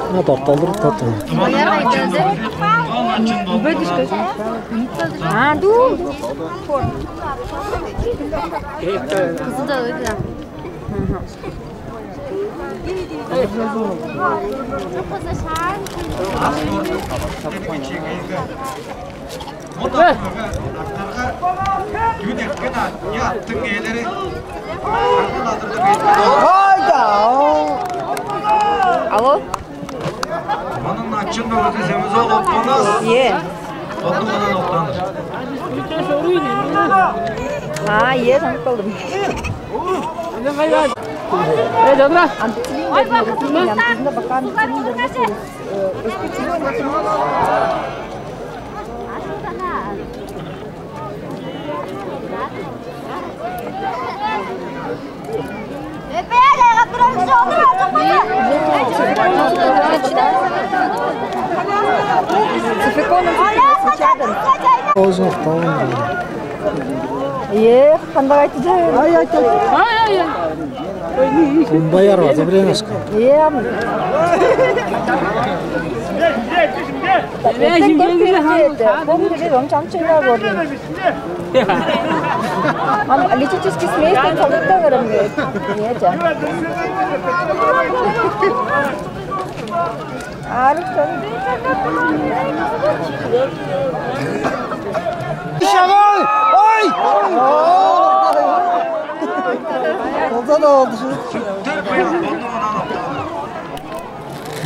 Ана торталдыр тот. А, ду. Кызы да өйдү. Мында артарга дүүн эрткен аъттың ээлери. Хайда. Алло. Мының ачын бөгүзү семизок оппанас. Е. Оттуң мынан октаныр. А, е, танып калдым. Э, добра. Антилин. Озуктан. Е, кандай айтты? Ай, ай, ай. Кумбай арбазы бирен ашка. Е. Эптен көрүп берди. Бом биле он чамчыла көрдүм. Ам личический смех тен салдыкта көрөм. Е, жа. Арыктан. Шагай! Ой! Болза да болду шу.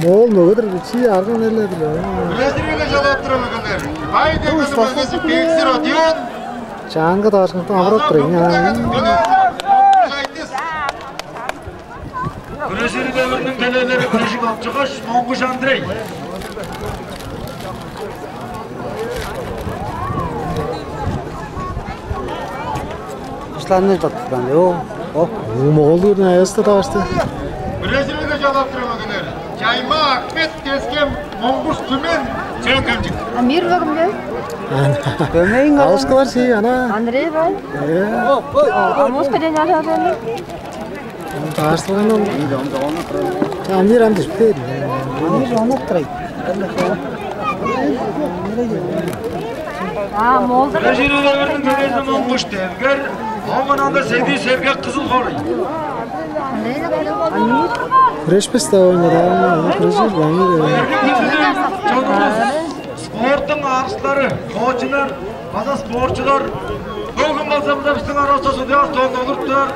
Моол мөгедир, чи арган эрледир. Күрежириге чалаттырып эгелээр. Бай деминиң мөгези Бексир Одион. Чаанга даашкынтан авырап тур ийин. Күрежириге Өвүрнүң төлээлери күрежип алып чыггаш, Моңгуш Андрей. Иштанны таттыдан, о, о. Моголдуурун аяста тавашты. Күрежириге чалаттырып эгелээр. Чайма Ахмет, Тес-Хем, Монгуш, Түмен, Чөөн-Хемчик. Амир бөгүнде. Дөмейин алышкылар сии ана. Андрей бай. Э. Амос кеден ара бени. Таарсылган ол. Амир ам дүшпейди. Амир оноп турай. А молдур. Бирежирилердин төрезин Монгуш Девгер, оңунанда Седи Сергек, Кызыл хоорай. Күрешпес да ойнады. Күрешир баңгы. Чонувус, спорттуң арыстары, коочулар база спортчулар. Бөгүн болза мында биздин аравыста судьябыс Тоон Олуртур.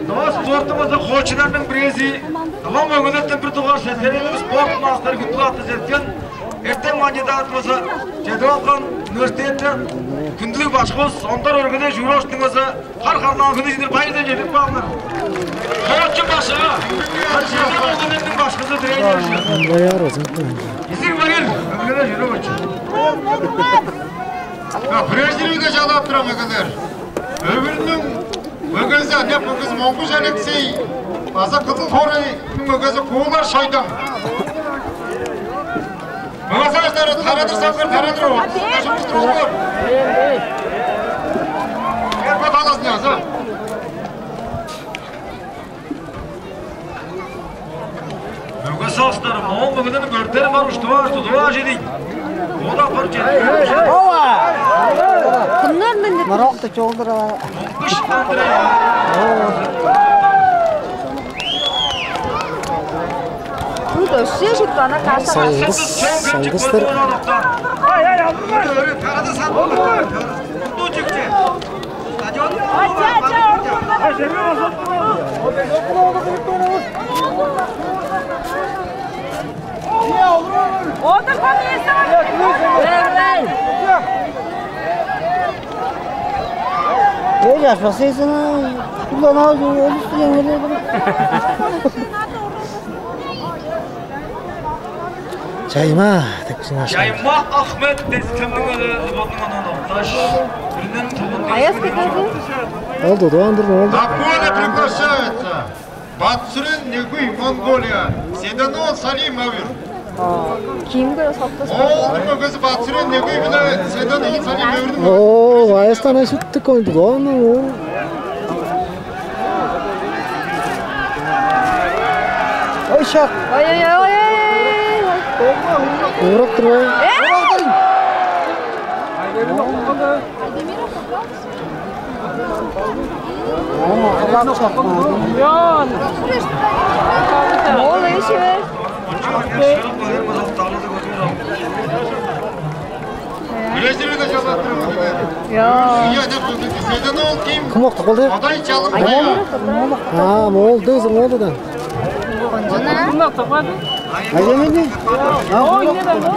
Доо спорттуң база коочуларның бирээзи. Доо мөңгүнөттен бир дугаар сетерелиг спорт мастер хүндүлүг атты четкен. Эртем кандидат болза чедип алган университетте хүндүлүг башкыбыз Ондар Өргүлей Журовичтиң болза хар-харлаан хүнү чедир байырдан чедирип каалыңар. Хоочун башкы, Хачыяна Оңгунемниң башкызы тренер. Баяр озун. Изиг байыр, Өңгелер Журович. Прежде чалап турам, эгелер. Өвүрнүң мөгези, аныяк мөгези Монгуш Алексей база Кызыл хоорайның мөгези Куулар Шойдан. Мөгезиңер тарадыр салгыр, тарадыр ол. Кашымыштыр олгор. Эрба талазын яза. Мөге соостар, моон мөгеден көрдер бар уштуп аар, тудуп аар чедиң. Ол апар чедиң. Ооба! Кымнар мен деп? Марокко чолдура. Кыш Андрей. Тут вообще что-то она каша. Сайгыс, сайгыстыр. Ай, ай, алдым. Карада сатып. Ту чүкче. Ээй, ашпас эйсиң, кулана өлүстүреңер. Чайма деп кижиң ашкан. Чайма Ахмет дескемниң эле бодунуң анан окташ. Биринен тыгын. Аяс кетеди. Ол да доандыр ол. На поле приглашается Батсүрен Негуй, Монголия, Седанон Салим Авир. Кимге сактыс? Ол мөгези Батсүрен Негуй биле Седанон Салим Авирдин. О, Аястан ашыттык ойду. Дону. Ой, шак. Ой, ой, ой, ой, ой. Урап турбай. Э? Ол эши. Кым октап калды? Кым ол? А, моол дыз, моол да. Кым октап калды? Ай, эмеди. Ой, не да, моол.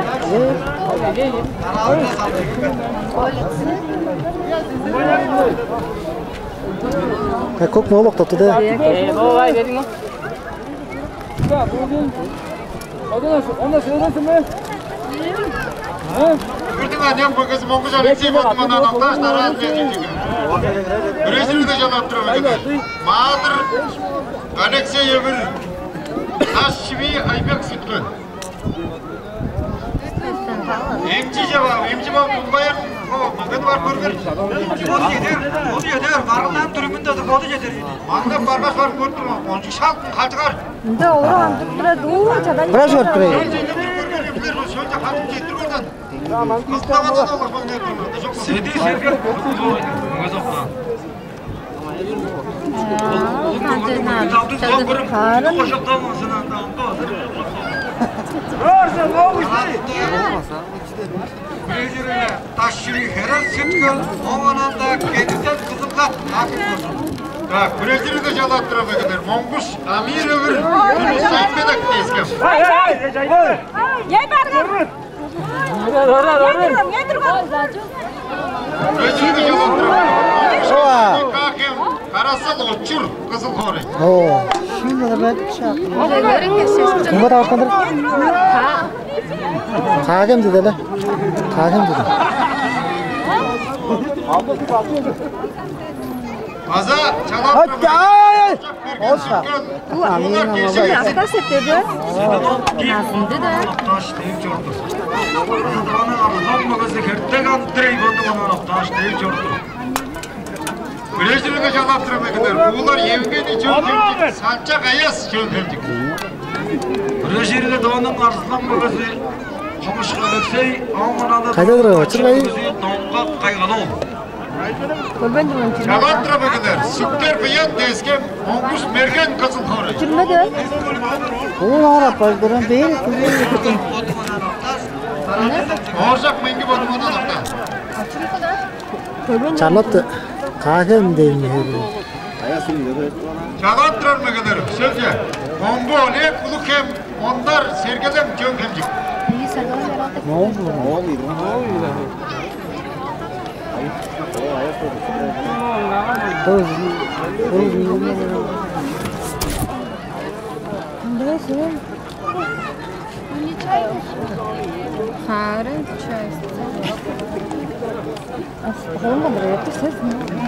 Как моол октапты да. Э, давай, бериң. Одан, одан сөйлесин бе? Бүрдүң аныяк мөгези Монгуш Алексей болду, мындан алташ тараа берген. Күрежирү де жалап туруп экен. Маадыр Алексей Өвүр, Таш Шиви Айбек Сүткүн. Эмчи же бар, эмчи бар, Кунбайыр, о, мөгени бар көргер. Боду жетер, боду жетер, маргылдаан дүрүмүнде боду жетер. Маңнап баргаш барып көрүп турган, ончук шалт халчыгар. Ында олар ам тура дуу чадан. Бираз көрүп турайын. Шөлче хатын жетир көрдөн. Кызлагандан алып не турмады, жок. Седи серге. Мөгезокка. Карын. Күрежирге Таш Шиви Херел Сүткүл, оңунанда Кедиктен Кызылгат. Так, күрежирге жалаттырып эгелер. Монгуш Амир Өвүр, Күрүш Сайынбедек дескем. Эй, эй, эй, эй, эй. Эй, барган. Ора, ора, ора. Күрежирге жалаттырып. Шоа. Кахем, Карасал Очур, Кызыл хоорай. О. Шынында да бәдік шақ. Кымга таварткандыр? Кагем деди эле. Кагем деди. База чалап Ай, ай, ай! Ол ша. Бул амиин кижиге. Яста септеби? Назынды да. Таш дейп чорду. Арзылаң мөгези хертек антрей боду онан таш дейп чорду. Күрежирге чалап тура бекедер. Булар Евгений Чөңкемчик, Салчак Аяс Чөңкемчик. Күрежирге дооның арзылаң мөгези Хомушку Алексей, амманада Кайда турар, очур кайы? Доңгак кайган ол. Көрбейн турган чүве. Чагат турабы кедер, сүктер быян дескем, оңгуш мерген кызыл хорай. Түрмеде. Ол ара бардыран бээр. Ооржак меңги болмадан орта. Көрбейн Чарлапты. Каахем дейм хеби. Чагат турар мегелер, сөзге. Омбу Олег, Улуг-Хем, Ондар, Сергелем, Чөңкемчик. Моол. Хары чай. Холунга бир өттүр сез.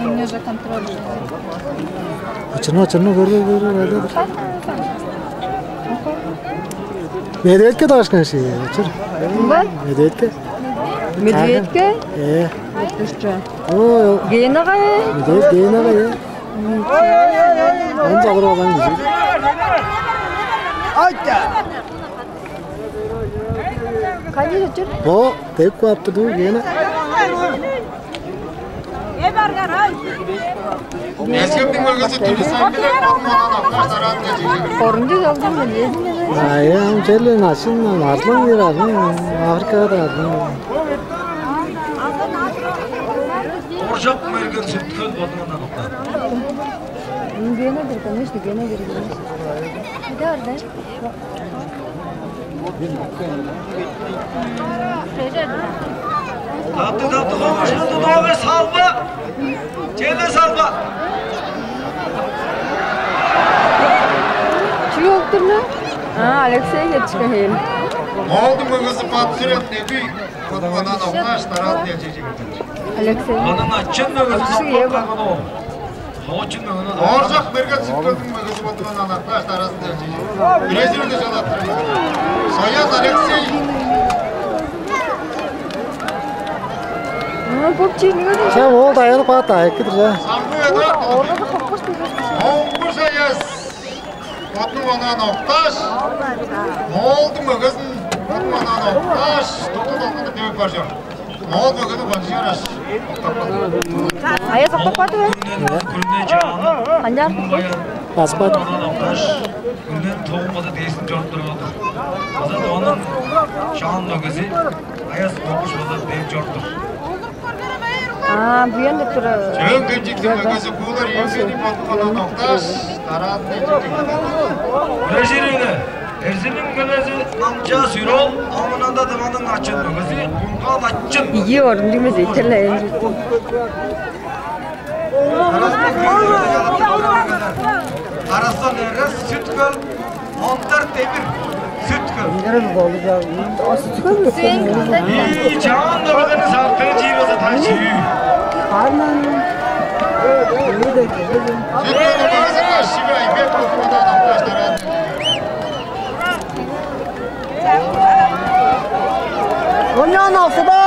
Мне же контроль. Ачырма, ачырма, көрбей, көрбей, көрбей. Медведьке дашкан ши, ачыр. Кимге? Медведьке. Медведьке? Э. Өттүрчү. О, Генага, э? Медведь Генага, э. Он залыр olan güzel. Айтта. Кайда чүр? О, деп куаптыр ду, Гена. Эскемдиң мөгөзү түлү сан биле, ормонун окташ таран кечиги. Орунчу залдың мелезин. Ай, ам черлен ашын, арзылаң бир арзылаң, Африкада арзылаң. Оржак мерген сүткөн бодуман окташ. Гена бир, конечно, Гена бир. Кайда орда? Тапты, тапты, хомушку тудуп алгаш, салба. Чеде салба. Чүү болуп тур на? А, Алексей кетчикен хейин. Моолдуң мөгөзү Батсүрет Небүй, кудумадан окташ, тарап келчи жигиттер. Алексей. Аның ачын мөгөзү Алексей, сапкан Ева. Каган ол. Ооржак мерген сүткөлдүң мөгөзү болдуган анакташ аразында. Резервде жалаттыр. Саян Алексей. Бу чийниңер. Сен ол даяр пат айкыдыр да. Самбы Эдуард. Оңгур Саяс. Бодуң онан окташ. Моолдуң мөгөзүн бодуң онан окташ. Токту долгунда демек бар жок. Ол бөгүнү кончуг яраш. Ая соктап каады бе? Канчаар? Баспат. Күнден тоомада дээсин чоруп турган. База да оның шаан мөгөзү Аяс Кокуш база дээп чоруп тур. А, буян деп тура. Чөөн кемчиктен мөгөзү куулар Евгений Батманов окташ, тараан. Бирежирине Эрзинниң мөгөзү Намча Сүрол, амынанда дыванның ачын мөгөзү Кунгал Ачын. Ийи орун димес, этерле. Арастан эрес Сүткөл, Онтар Демир, Сүткөл. Ии, чаан дөгедени сактыгы чиир база тар чиүү. Сүткөлдүң мөгөзү Шивай Бек Кузмадан окташтарады. Онян алсыда!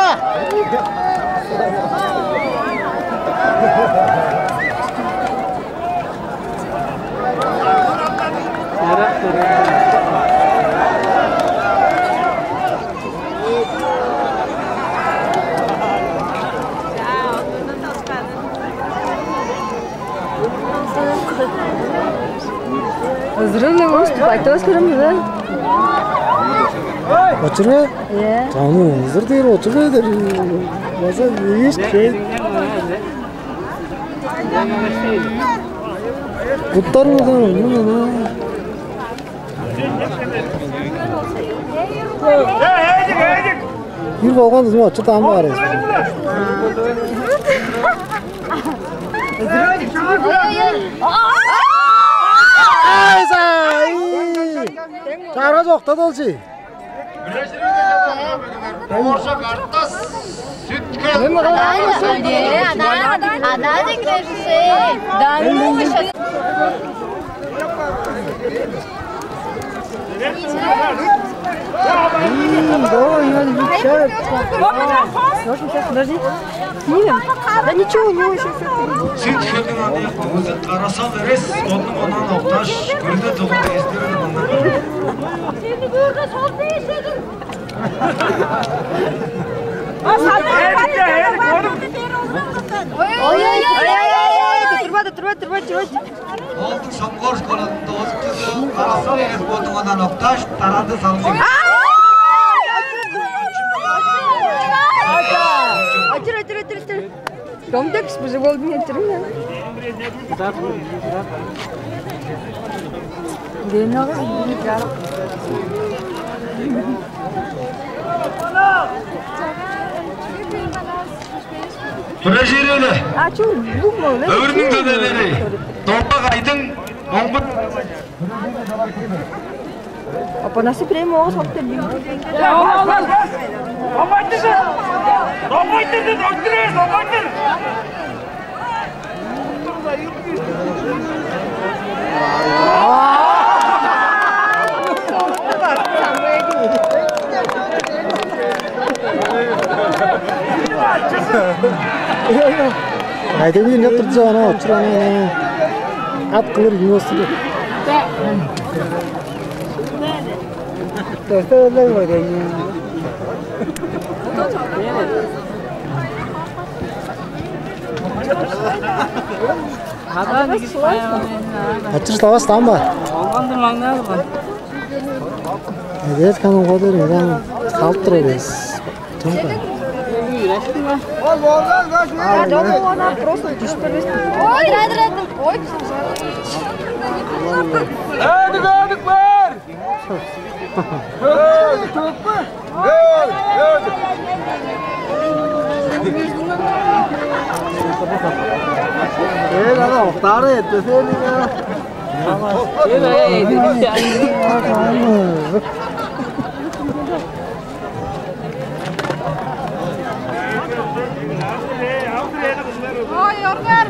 Взрывный выступ айтып өскөрөм бе? Очур бе? Иә. Тану ызыр дээр очур бе дээр. База ийиш кей. Буттар болду. Бир болган ызын очур таан бар. Чара чокта долчи. Ооржак Артас, Сүт Адаажы, адаажы кирежиси. Да, ну, Давай, Иван, сейчас. Подожди, подожди. Снимем. Да ничего, у него сейчас это. Сүт хөлдүң аны оозу карасал эрес, оннуң онан окташ, көрдө тулуп эстерин мында. Ой, ой, ой, ой, ой, ой, ой, турбады, турбады, турбады, турбады. Оолдуң Шоңгур школазының доозукчузу Карасал Эрес бодуңардан окташ, таранды салдым. Айтыр, айтыр, айтыр, айтыр. Комдекс быжы болдуң айтырың. Ден алгыс. Тура жиреле. А чу бу мо? Өөрүнүң төлелери. Допак айдың оңгут. Апанасы прямо оңгус оп деп. Айдемир не турчу ана очур ана ат кылыр юносу. Төстө эле койду. Ачыр тавас там бар. Олгонду маңнаа кылган. Эдес каным кодер мыран салып тура берес. Тымка. Ой, рад, рад. Ой, Эдик, Эдик бар. Эй, ана октары эттесең. Ой, оргар.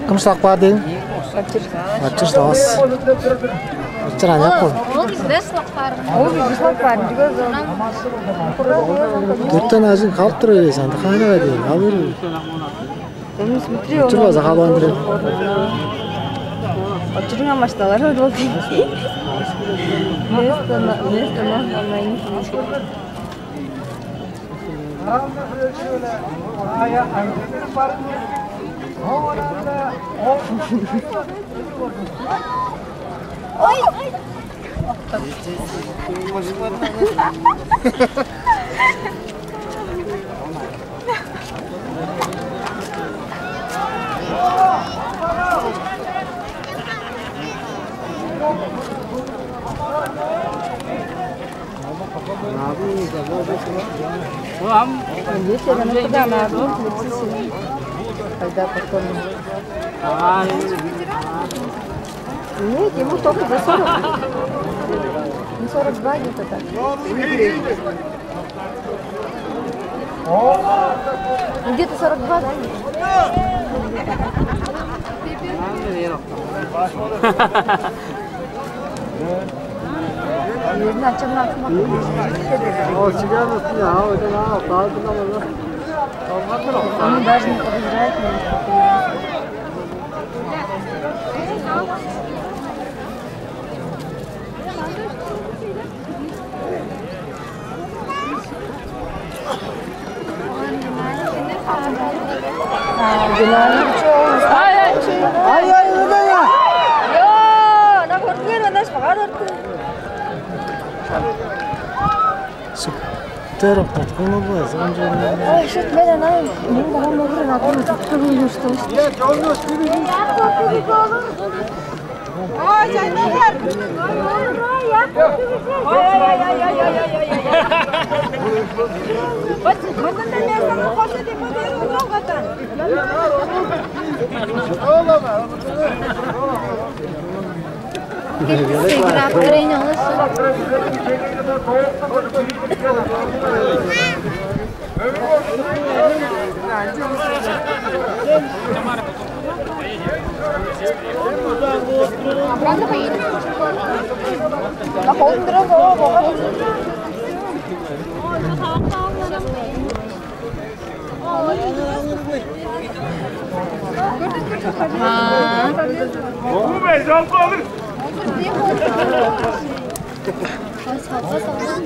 Кым шылап каар дейм? Ачыр шылавас. Ачыр аныяк бол. Ол бис беш шылап каар. Ол бис шылап каар. Дүртен ажын калып тура бересиң, анда кайнага дейм. Ал бер. М, смотри, ачыр база халбандыр. Ачырың амашталар ол. Место на, место на, на. Нет, ему только за сорок. Ну, сорок два где-то так. Ну, где-то сорок два, да? Өзүнүн ачамын алсам. Ол чыгар мысын, а, одан, а, баадын алар. Он даже не подозревает, может, это я. Ай, ай, ай, ай. Йоо, ана көрдүңер, ана шагаар өрттү. Суп. Теріп, қотканы былай, саған жолына. Ой, шет, мен анай, мен бала мөгір, атын тапты, бұл үштің. Сыйгырап көрейин, олус.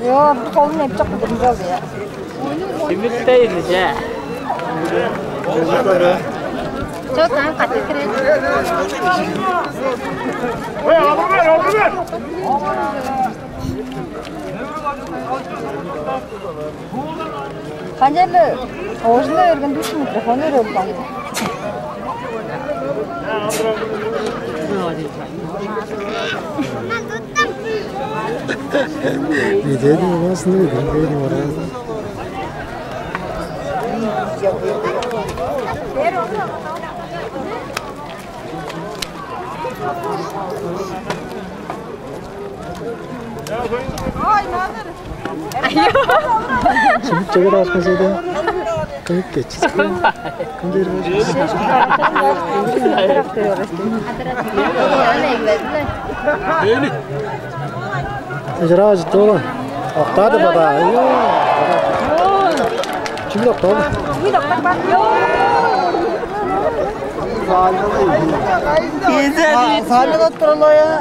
Йоо, бир холун эпчак кылдырып алды я. Симиттейли же. Чок, ам катты кирет. Ой, алыр бер, алыр бер. Канчалды оожуна берген дүүш микрофон өрөөлүп калды. Медени уласын медени оран. Ой, надыр. Чүмүт чөгер ашкын сөйдө. Кыйык кетчис. Кым дери бар? Эли. Жыраа жыттыла. Октады бада. Чүмүт октады. Саалга туралая.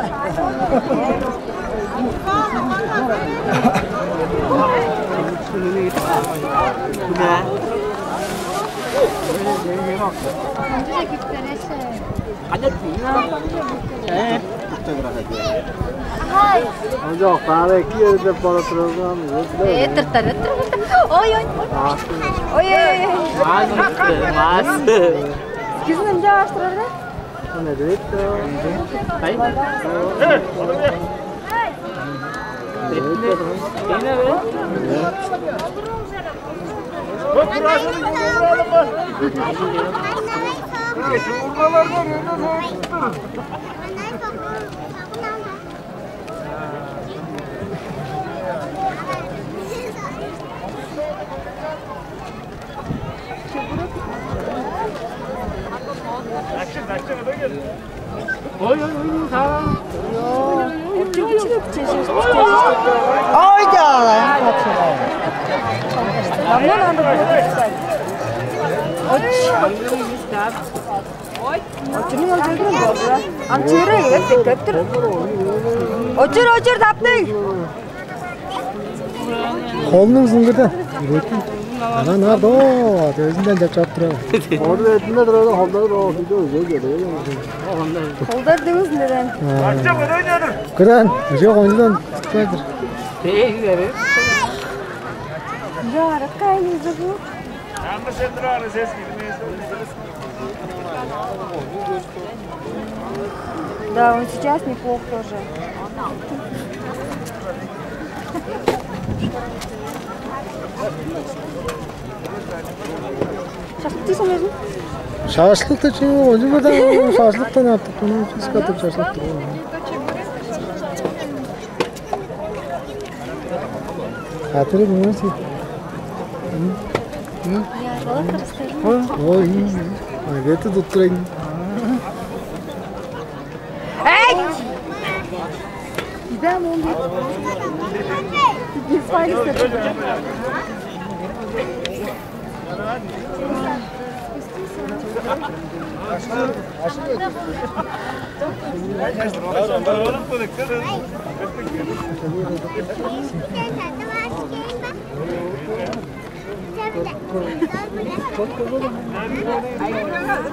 Ынча октаары эки эрип бара турган. Э, тыртар, тыртар. Ой, ой. Ой, ой, ой. Маас. Кизин ынча ааштырар да? Ана дээт. Ай. Эйне бе? Ой, ой, ой, саа. Ой, да, ой. Ой, да. Ой, да. Очурну ол жерден болду. Ам чыыры эвес деп кеп тур. Очур, очур, таптыг. Холунуң зыңгырдан. Анан ар доо, өзүнден деп чап тура. Ону этинде турады, холдары доо, үйдө өзү келе. Холдар дыңызын деден. Кыдан, уже кончудан тыкпайдыр. Бейгилери. Жарыкка айнызы бу. Амы сен турары сес килмейсиң. Да, он сейчас неплох тоже. Шашлык дээш, шашлык да чыгып, ончу бада шашлыктан артык, мына чыскатып шашлык. Хатыры муңасы. Ой, а где ты тут тренинг? Эй! Ида мон. Без палец.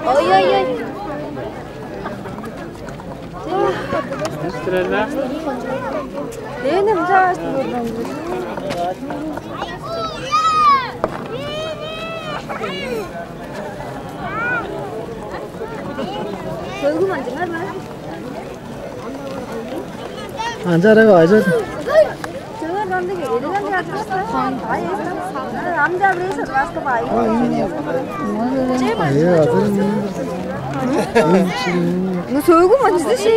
Ой-ой-ой. Ээним жааш турдум. Анчаарга ажыр. Ну, сөөгү манчыды ши.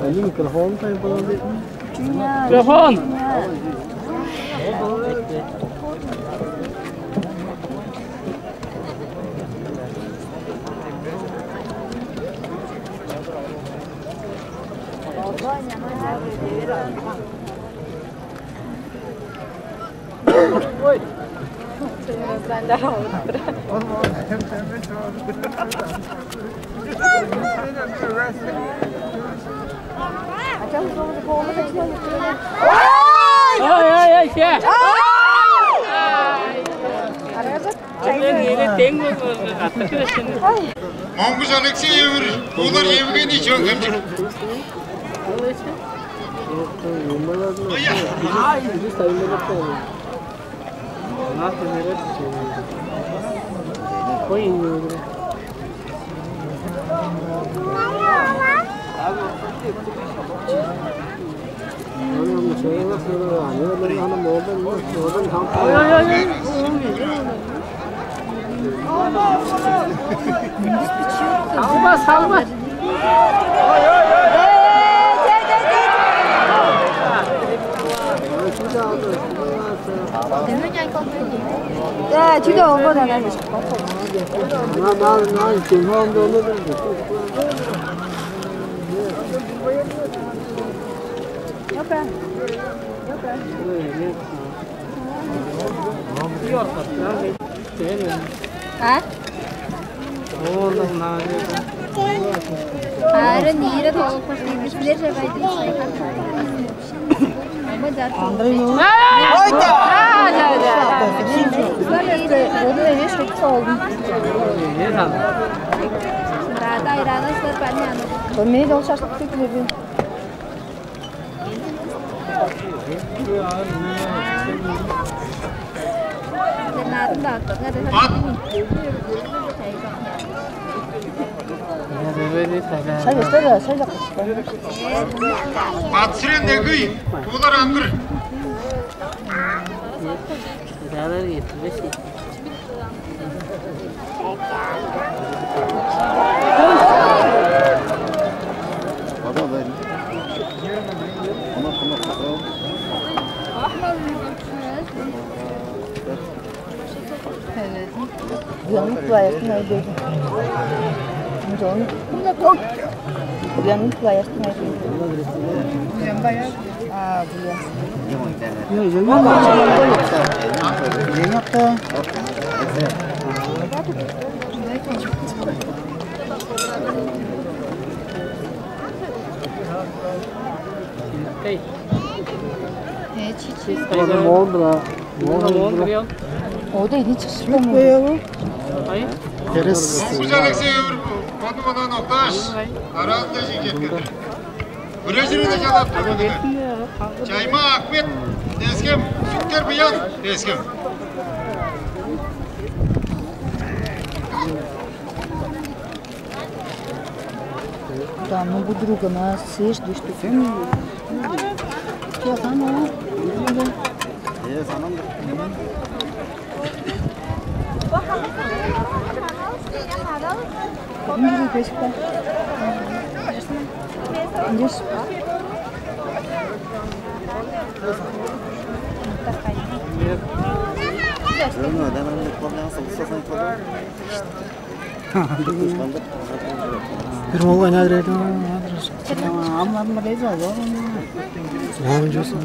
Али микрофон тайып алады. Микрофон. Ой, ой, ой, че. Монгуш Алексей эвир, Куулар Евгений чон кемчик. Салба, салба. Да, чүдө олбоду анан. А? Ары нире толуп каштайгы силер же байдым сайхан. Ама жарты. Андрей, ну. Ой, да. Ой, да, да. Силер эсте боду эвес деп салдым. Рада айрана силер пани аны. Көрмей дол шашлык кетип жүрдүм. Ат. Шай эстер, шай жак. Батсырен негий, Куулар Аңгыр. Залар кетти, беш кетти. Уянып кылаяктың айдыгы. Уянып кылаяктың айдыгы. Уянбай. А, уян. Эй. Э, чичи. Ону моон-дур, а. Моон-дур. Ода иди чыгышпа. Ай. Терес. Монгуш Алексей өвүр, боду бодан окташ. Араанда жиңчеткендир. Хүрежири де жалап турган. Чайма Ахмет, Тескем, Сүктер Буян, Тескем. Да, ну, будруга на сеш, дышты. Чё, там, а? Э, санам. Индир бешик бар. Индир. Дөмей, адамның көрген соң, сосын көрген. Бир молга ынаа кирердиң аа. Амлам мырдайзы ол. Оон жосун.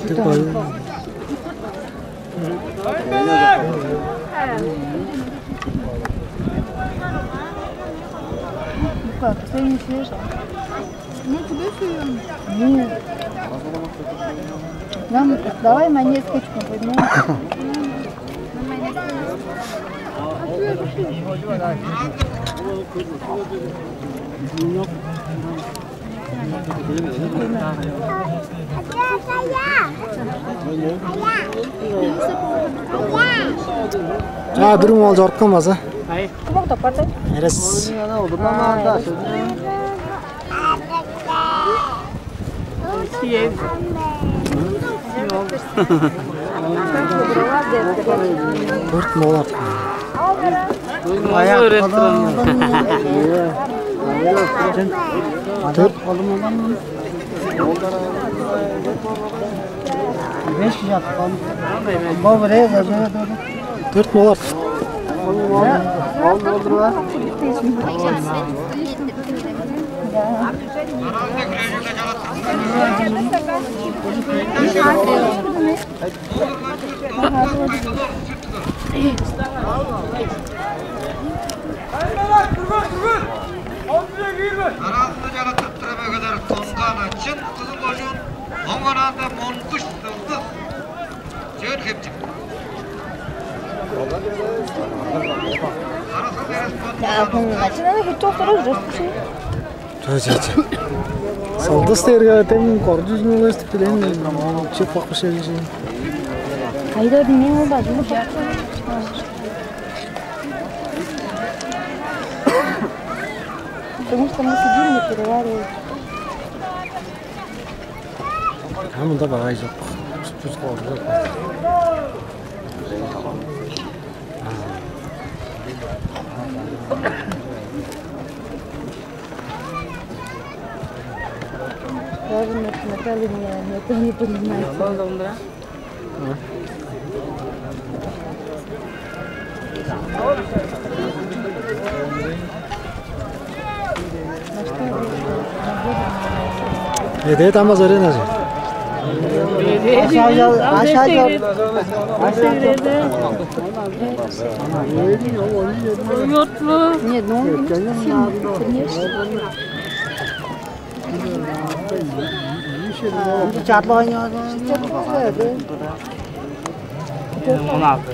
Тик кой. Как, ты не съешь? Ну, тебе всё. Нет. Нам, давай майонез, кетчуп, понимаешь? Ну, майонез. Чаа, бүрүң ол чорупкан база. Ай. Кубок топарды. Эрес. Сиев. Төрт молар. Аяк. Төрт. Беш кижи аткан. Бо бирээ. Төрт молар. Аразында чараттырып тура мөгелер Сонган Ачын, Кызыл кожуун, оң онаанда Монгуш Сылдыс, Чөөн-Хемчик. Арасында Эрес Батыр. Ачын аны хүчү октурар жок киши. Ча, ча, ча. Сылдыс дээрге тем коржу жиңелестип билем. Чеп бакпыш элжи. Айдордун мен ол бажым. Потому что мы сидим, не перевариваем. А мында багай жок. Чүс коржу. Даже на- Наталья меня никто не понимает. Эдээ тамас өрен ажы. Ашаажал, ашаажал. Ашаажал. Нет, ну он сильный, конечно. Чарлаан. Он алты.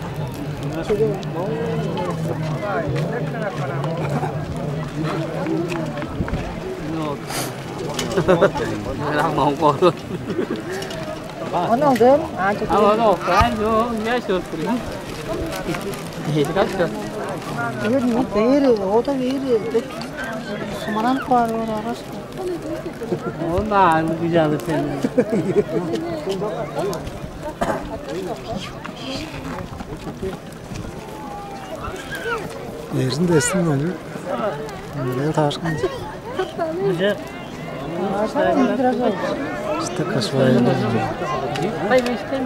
Ону алдым. А, чөтүрүн. Ама ону оккан, жо, я чөтүрүн. Эди качка. Бээр, ода бээр. Сымаран куар ор арас. Онда аны күжалы сен. Эрзин дестин аны. Мындай ташкын. Уже. Что кашвай. Пай, пай, пай.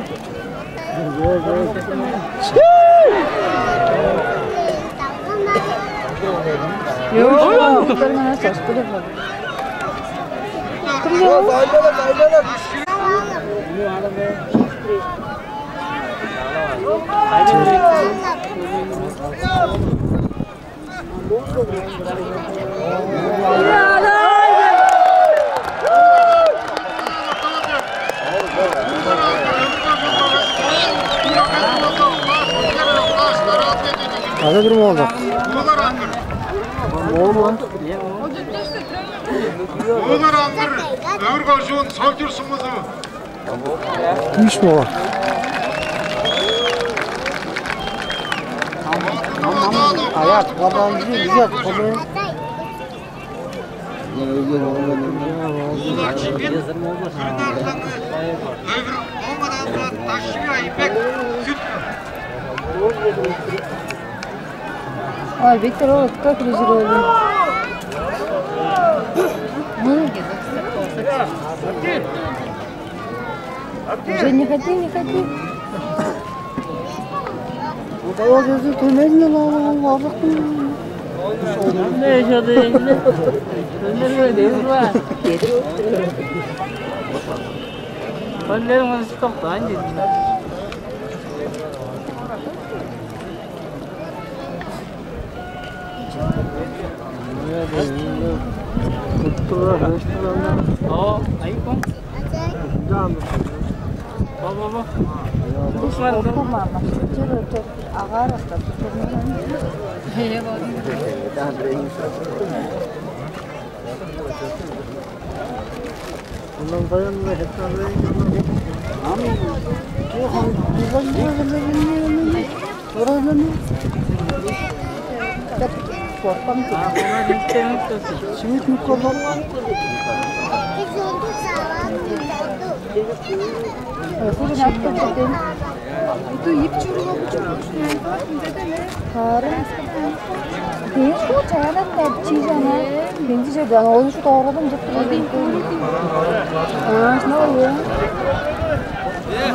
Азы бир болду. Олар аңгыр өвүр кожуун солчур сумузу. Үш болар. Аяк, каданчы, ижет, кулу. Улар чимин, кырнарланы, өвүр омаданга дашчыга ипек сүт. Ой, Виктор, о, как режируем. Уже не ходи, не ходи. Удовольствие төмезин алып алып. Не еще дейін? Төмезин дейін ба? Өллерің өзі тоқтайын дейін. О, айыппын. Ба, ба, ба. Бис орту мама, чүтер өтер, агаар октап, чүтермеген. Хея болдум. Ынан баян-ла хептарлайын. Ам, охан, охан, охан, охан, охан. Спортпан. Чүвүт нүккө болган. Бу ийип чорууга бу чорууга шунаан кылат ынча-даа. Хаарын. Дээш бо чаанат да чиижана. Бензи чеде, ана оюн шу доорадан жып тур. Аа, шынап ол.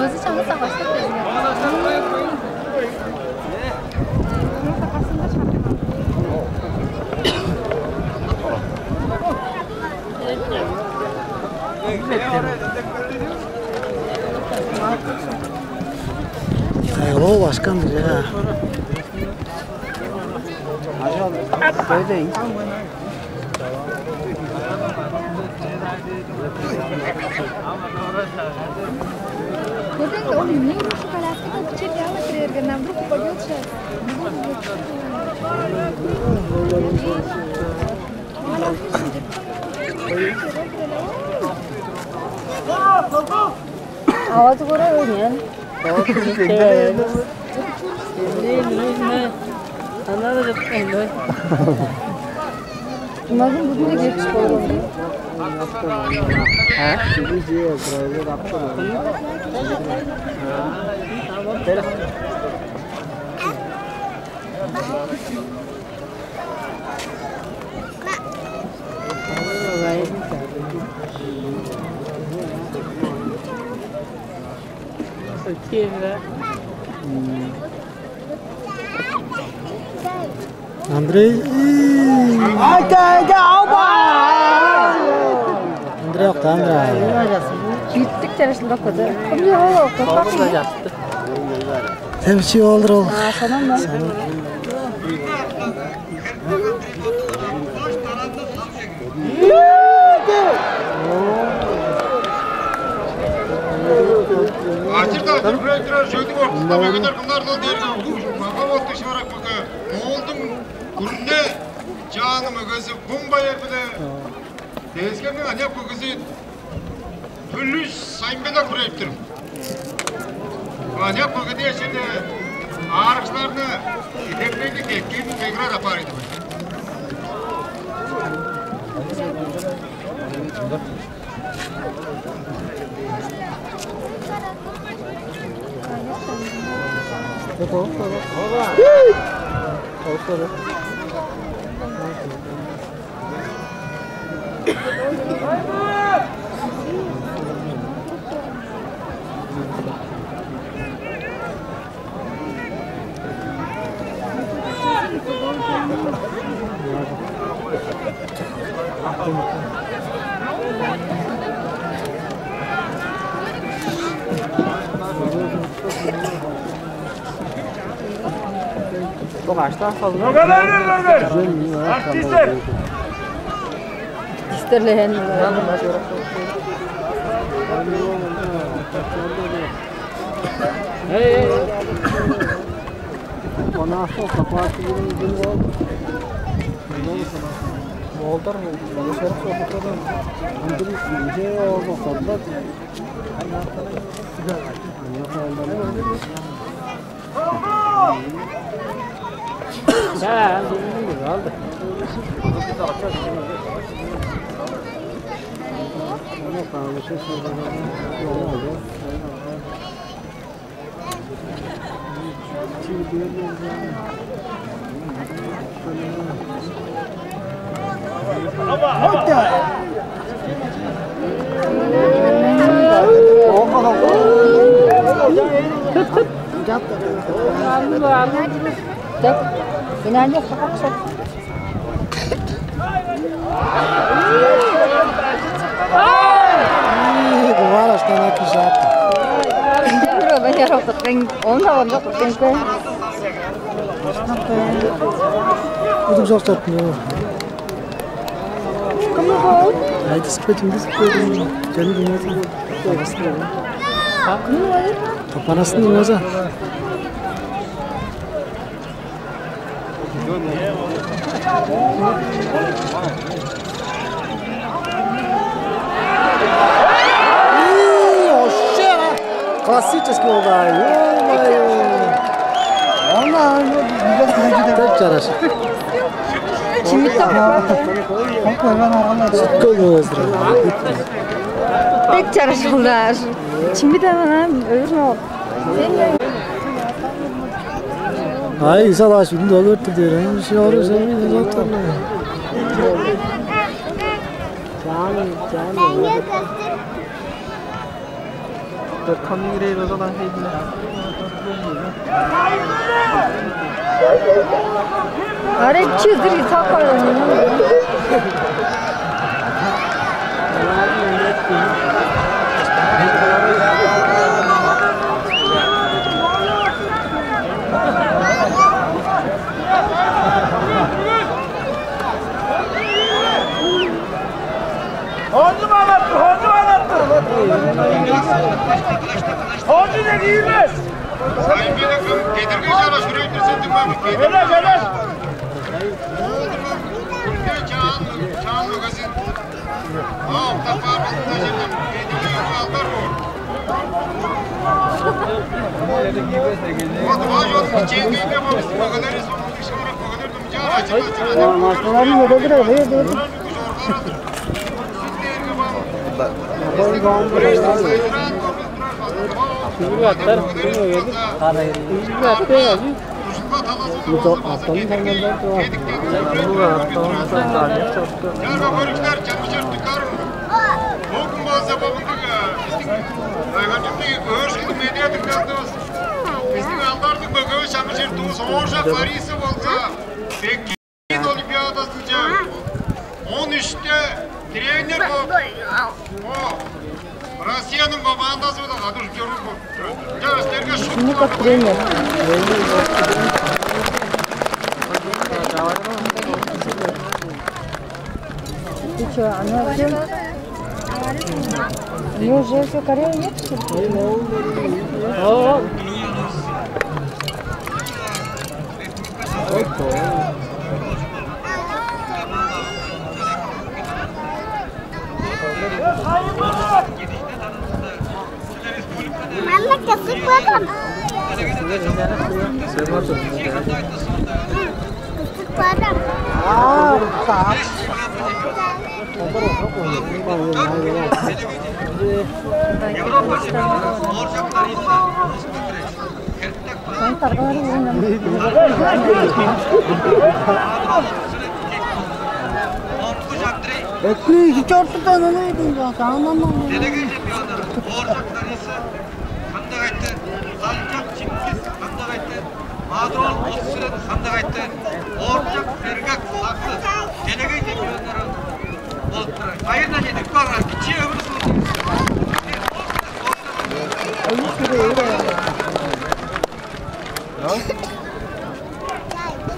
Өзү чаны сагыштыр. Ай, ол башкан бир, а. Дөйдейн. Көрдүң бе, ол эмнеге урушу коляскада чек яла кирерге, нам вдруг упадёт сейчас. Авазы көрө өйнен. Ана да жапкан. Чумазын бүгүнде кээп чыгып болган. А? Андрей. Айда, айда, ауба! Андрей, Андрей. Биттик чарашылдак кыды. Кымны ол? Кокпак. Сен чи олдур ол. А, санам да. Ачырда турбай турар чөдүг ортузунда мөгедер кымнар-дыл дээрге улуг мага болду шыырак мөге. Моолдуң күрүне чааны мөгези буң байыр-биле дээскемниң аныяк мөгези Төлүш Сайын-Белек хүрээп тур. Аныяк мөгедээшкинде аарыкчыларны идепкейниң эккиин меград апаар ийди. Бо каштан салган. Артисттер! Дистерлээн. Эй, эй, эй. Монастырь сапаатчыларын билип ол. Болдар, болдар. Андрей, инже ол боксарда. Ой, бывало, что она пижат. Ынча бир одан ярыктыктың, он да ончок биткен. Удуг чок чорттун. Кымны кол? Айтыс петим, бис петим. Жаны дыңназын. Кымны кол? Капанасын ыңаза. Классический удар. Ой, ой. Пек чараш. Чимит ап. Пек чараш олар. Чимит ап, анам өвүр ол. Ай, изалаш, үнү долуп өттүр дээр. Ай, ши ору, ши ору, изалаш. Чаан, чаан. Dur, tam yüreği o zaman heyecanlı. Are çizdir, sakar. Хончу манаттыр, хончу манаттыр. Хончу дег ийилбес. Сайын Белек, кедирге чара шүрейдирсен дыңмамыз. Келеш, келеш. Күлде чаан, чаан мөгезин. Ооп, таппаар болзун да, чемнем. Кедирге алдар боор. Вот, баа чонуң кичээнгейинге болуш мөгелери, соңгу киши барак мөгелер. Машиналарны көтедире, көтедире. Үзүлүп аттар, үзүлүп аттар. Үзүлүп аттар, атанын таңдалдан турар. Бу аттан таңдалдан чортту. Бөгүн болза бөгүндүг биздин райгончуктуг өөрүшкүнү медиа тыңдадывыс. Биздин алдардыг мөгевис чаңгы чер туус Ооржак Лариса болза, бек Олимпиадазынче он үште тренер болуп, о, Россияның командазы-биле кады ужуп чоруур болуп турар. Чаа, силерге шупту. Как тренер. Ты чё, она всё? У неё уже всё, Корея нет, что ли? Мама, кызык болдум. Кызык болдум. Европа чемпионы Ооржак Лариса. Экли, чортудан аны идин, сааман. Делегей чемпионнары Ооржак Лариса, кандыг айтты, Салчак Чингиз, кандыг айтты, Маадыр-оол Ос-Сүрен, кандыг айтты, Ооржак Сергек, Саксы, делегей чемпионнары болуп турар. Кайырдан чедип барган, кичээ өвүр суурду.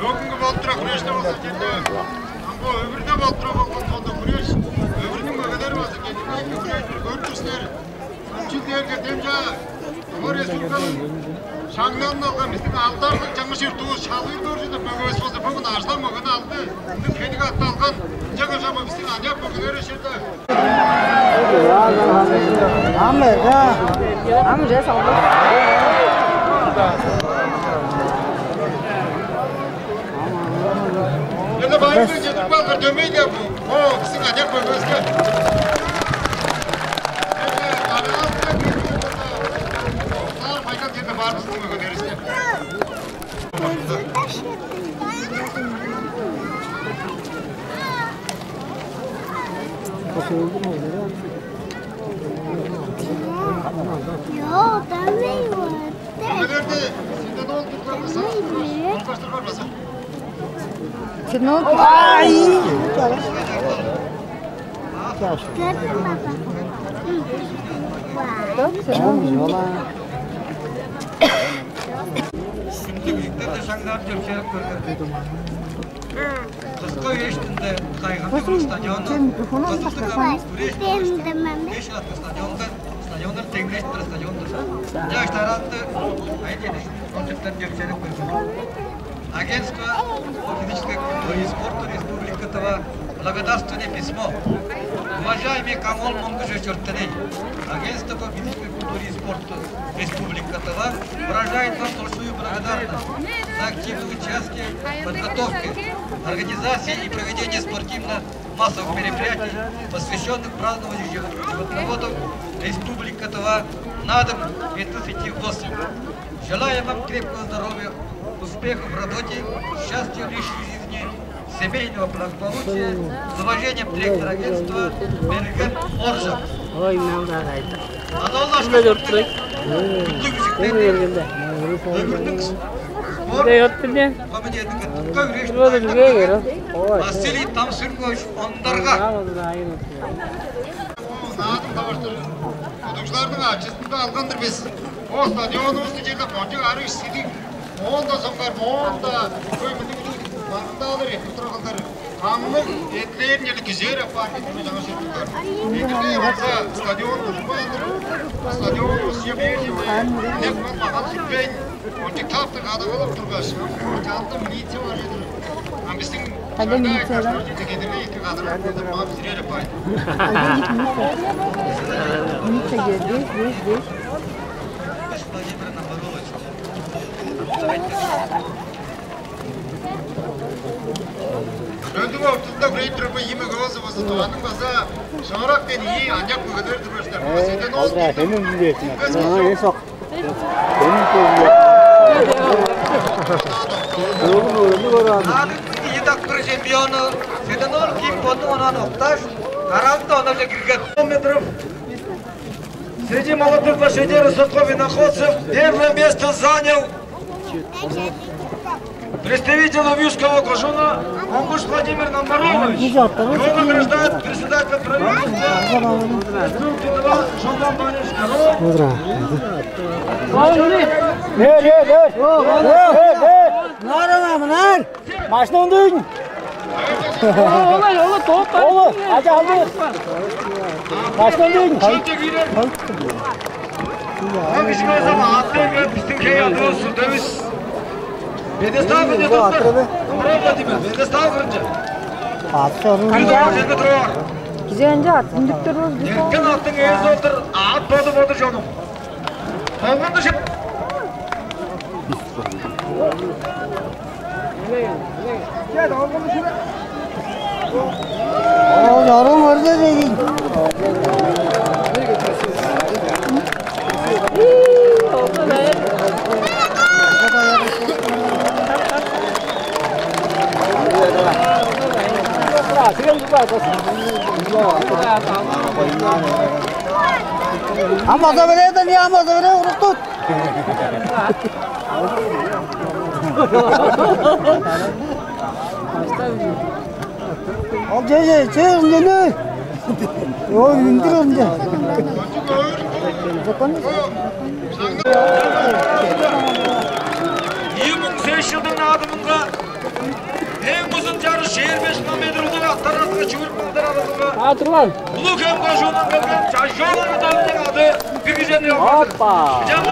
Бөгүнгү болуп турар хүреште болза, чеде, ам бо өвүрде болуп турар болган сонда хүреш, өвүрнүң мөгелери болза, кедип, эки хүреш көрүп тур силер. Чүл дээрге демчаа Тыва Республиканың шаңналын алган бистиң алдарлыг чаңгыс чурттуувус Шалыыр Доржу деп мөгевис болза, бөгүн ажылаң мөгени алды. Ындыг хедиге атты алган, ынчангаш ам бистиң аныяк мөгелери чеде. Ам, да. Ам уже салды. Эне байырдан чедип калгыр дөмей деп. О, бистиң аныяк мөгевиске. Эне, араазында кирген, саар пайдал черде бар бистиң мөгелеривиске. Yo, dame igual. Ай! Gördün mü baba? Hı. Wow. Çok güzel. Ой, жана. Симдигликтерде шаңнаар чөпшээреп көргөн. Кыска үештинде кайгамчы стадиону кызыктыг күреш беш атты стадионда Стадионнар теңнештир стадиондур. Дяш тараатты айдедиш концерттен кепчерек берген. Агентство по физической культуре и спорту Республики Тыва благодарственное письмо. Уважаемый Камол Монгуш Чуртаней, Агентство по физической культуре и спорту Республики Тыва выражает вам большую благодарность за активное участие в подготовке, организации и проведении спортивно-массовых мероприятий, посвящённых празднованию животноводов Республики Тыва на дом две тысячи восемь. Желаем вам крепкого здоровья, успехов в работе, счастья в личной жизни, семейного благополучия. С уважением, директор агентства Мерген Оржак. Ой, мынау да кайда. Ана ол ашка күндү күжүктен. Ой, өргенде. Өвүрнүң спорт комитетинин кыттыкка үреш. Ой. Василий Тамсырмович Ондарга. Наадым таваштыр удугжуларның ачызында алган-дыр бис. Ол стадионувусту черле кончуг арыг сидиг, оон-даа соңгаар моон-даа көй мындыг-мындыг барымдаалар эртип турар кылдыр. Хамнык этлээрин черле кижээр апаар деп чаңгаш эртиптер. Экиде база стадион турбаан-дыр. Стадионувус чүве бээр чүве, илек мал маган сүтпейн, кончуг таптыг кадагалап тургаш, чалды милиция бар чыдыр. Ам бистиң Кайда милиция бар? Кедирге эки кадыр кылдыр мага бизирер апай. Кайда милиция? Милиция келди, здесь, здесь. Ындыг ортузунда хүрей турар бо ийи мөге болза, болза, тываның база шыырак ден ийи аныяк мөгелери турар силер. База сенден ол Азыр кийин сени билбейсиң. Эң сок. Сени көрүп. Бүгүн өөрүнү көрөөн. Ийи дакпыр чемпиону Седен-оол Ким бодунуң онаан октааш, караалды онааже кирген. Метров. Среди молодых лошадей Русаков и Находцев первое место занял представитель Увижского кожууна Монгуш Владимир Намбарович. Его награждает председатель правительства Республики Тыва Шолбан Барыевич Король. Бээр, бээр, бээр. Бээр, бээр. Мынаар ана, мынаар. Машина үндүң. Олай, олай, топ бар. Олай, ажа алды. Машина үндүң. Ол кижиге заман аттайга биздин кей адыбыз сүрдевис. Бедестав кырынча турду. Амыран Владимир, Бедестав кырынча. Ат чорун. Бир доор жерде турар. Кижи анча ат үндүп турбус. Эрткен аттың ээзи ол-дур, ат боду боду чонум. Толгон дышы. Ол чорум өрде деген. Амаза береди, не амаза бере уруктут. Ол же же че ындыны. Ой, үндүр ынча. Закон. Ийи муң сес чылдың наадымынга эң узун чарыш чээрби беш километр улуг аттар аразынга, чүгүрүк малдар аразынга. А, турган. Улуг-Хем кожуундан келген Чажоолар Даудуң ады бир кижени алган. Опа!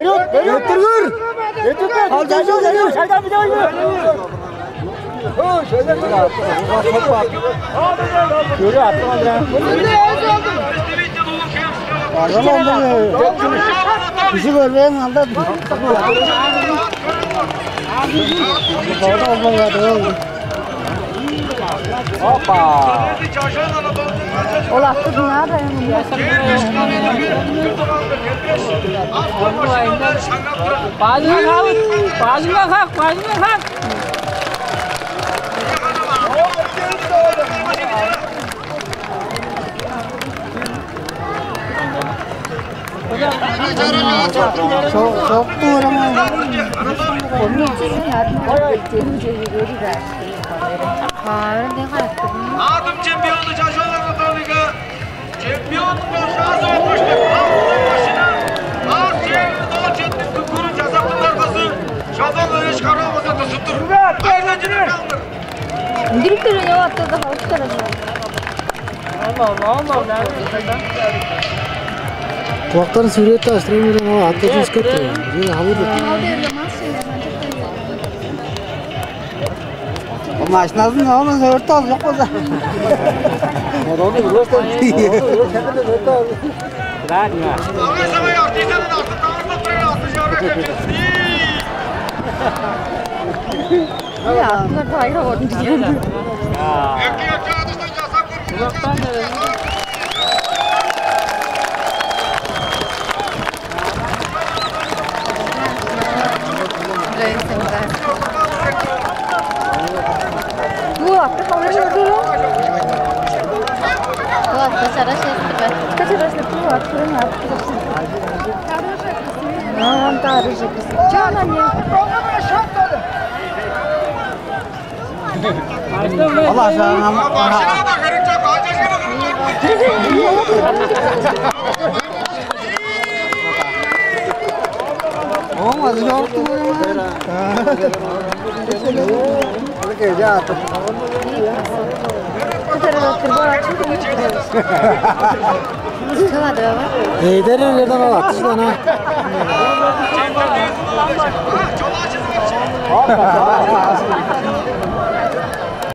Өттүргүр! Өттүргүр! Ал Чажоол, Чажоол, шайдан биде ойну. Көрү аттыган. Кижи көрбээн алдан. Опа! Ол атты дыңнаар да. Бажыңга хак, бажыңга хак, бажыңга хак. Чок, чок, дуурам. Хаарыл не кайыптым? Наадым чемпиону Чажоолар Анатолийге чемпион башаазы окуштук. Аас чемпион четти күкүрүн часактың аргазы Шалдан Өреш Караовазы тусуп тур. Айланчының калдыр. Үндүрүп берген, аттарда халып турар. Алла, Алла, Алла, Алла. Кулактарын сүрүп аштырып берген, ол аттажын өскөрт. Жер халыр деп. Ол машинасын ону сөөртүп алып чок болза. Моторну урлаштан. Ладно. Артына кайра ордун дигенде. Узактан. Бу акты калыр. Бу акты чараш эстибе. Чараш бу акты. Наган тарыжы. Чана не? Алла шааңам. Оң азы жорукту көрөм. Кеже атып. Эйдер эргеден ал атышкан а.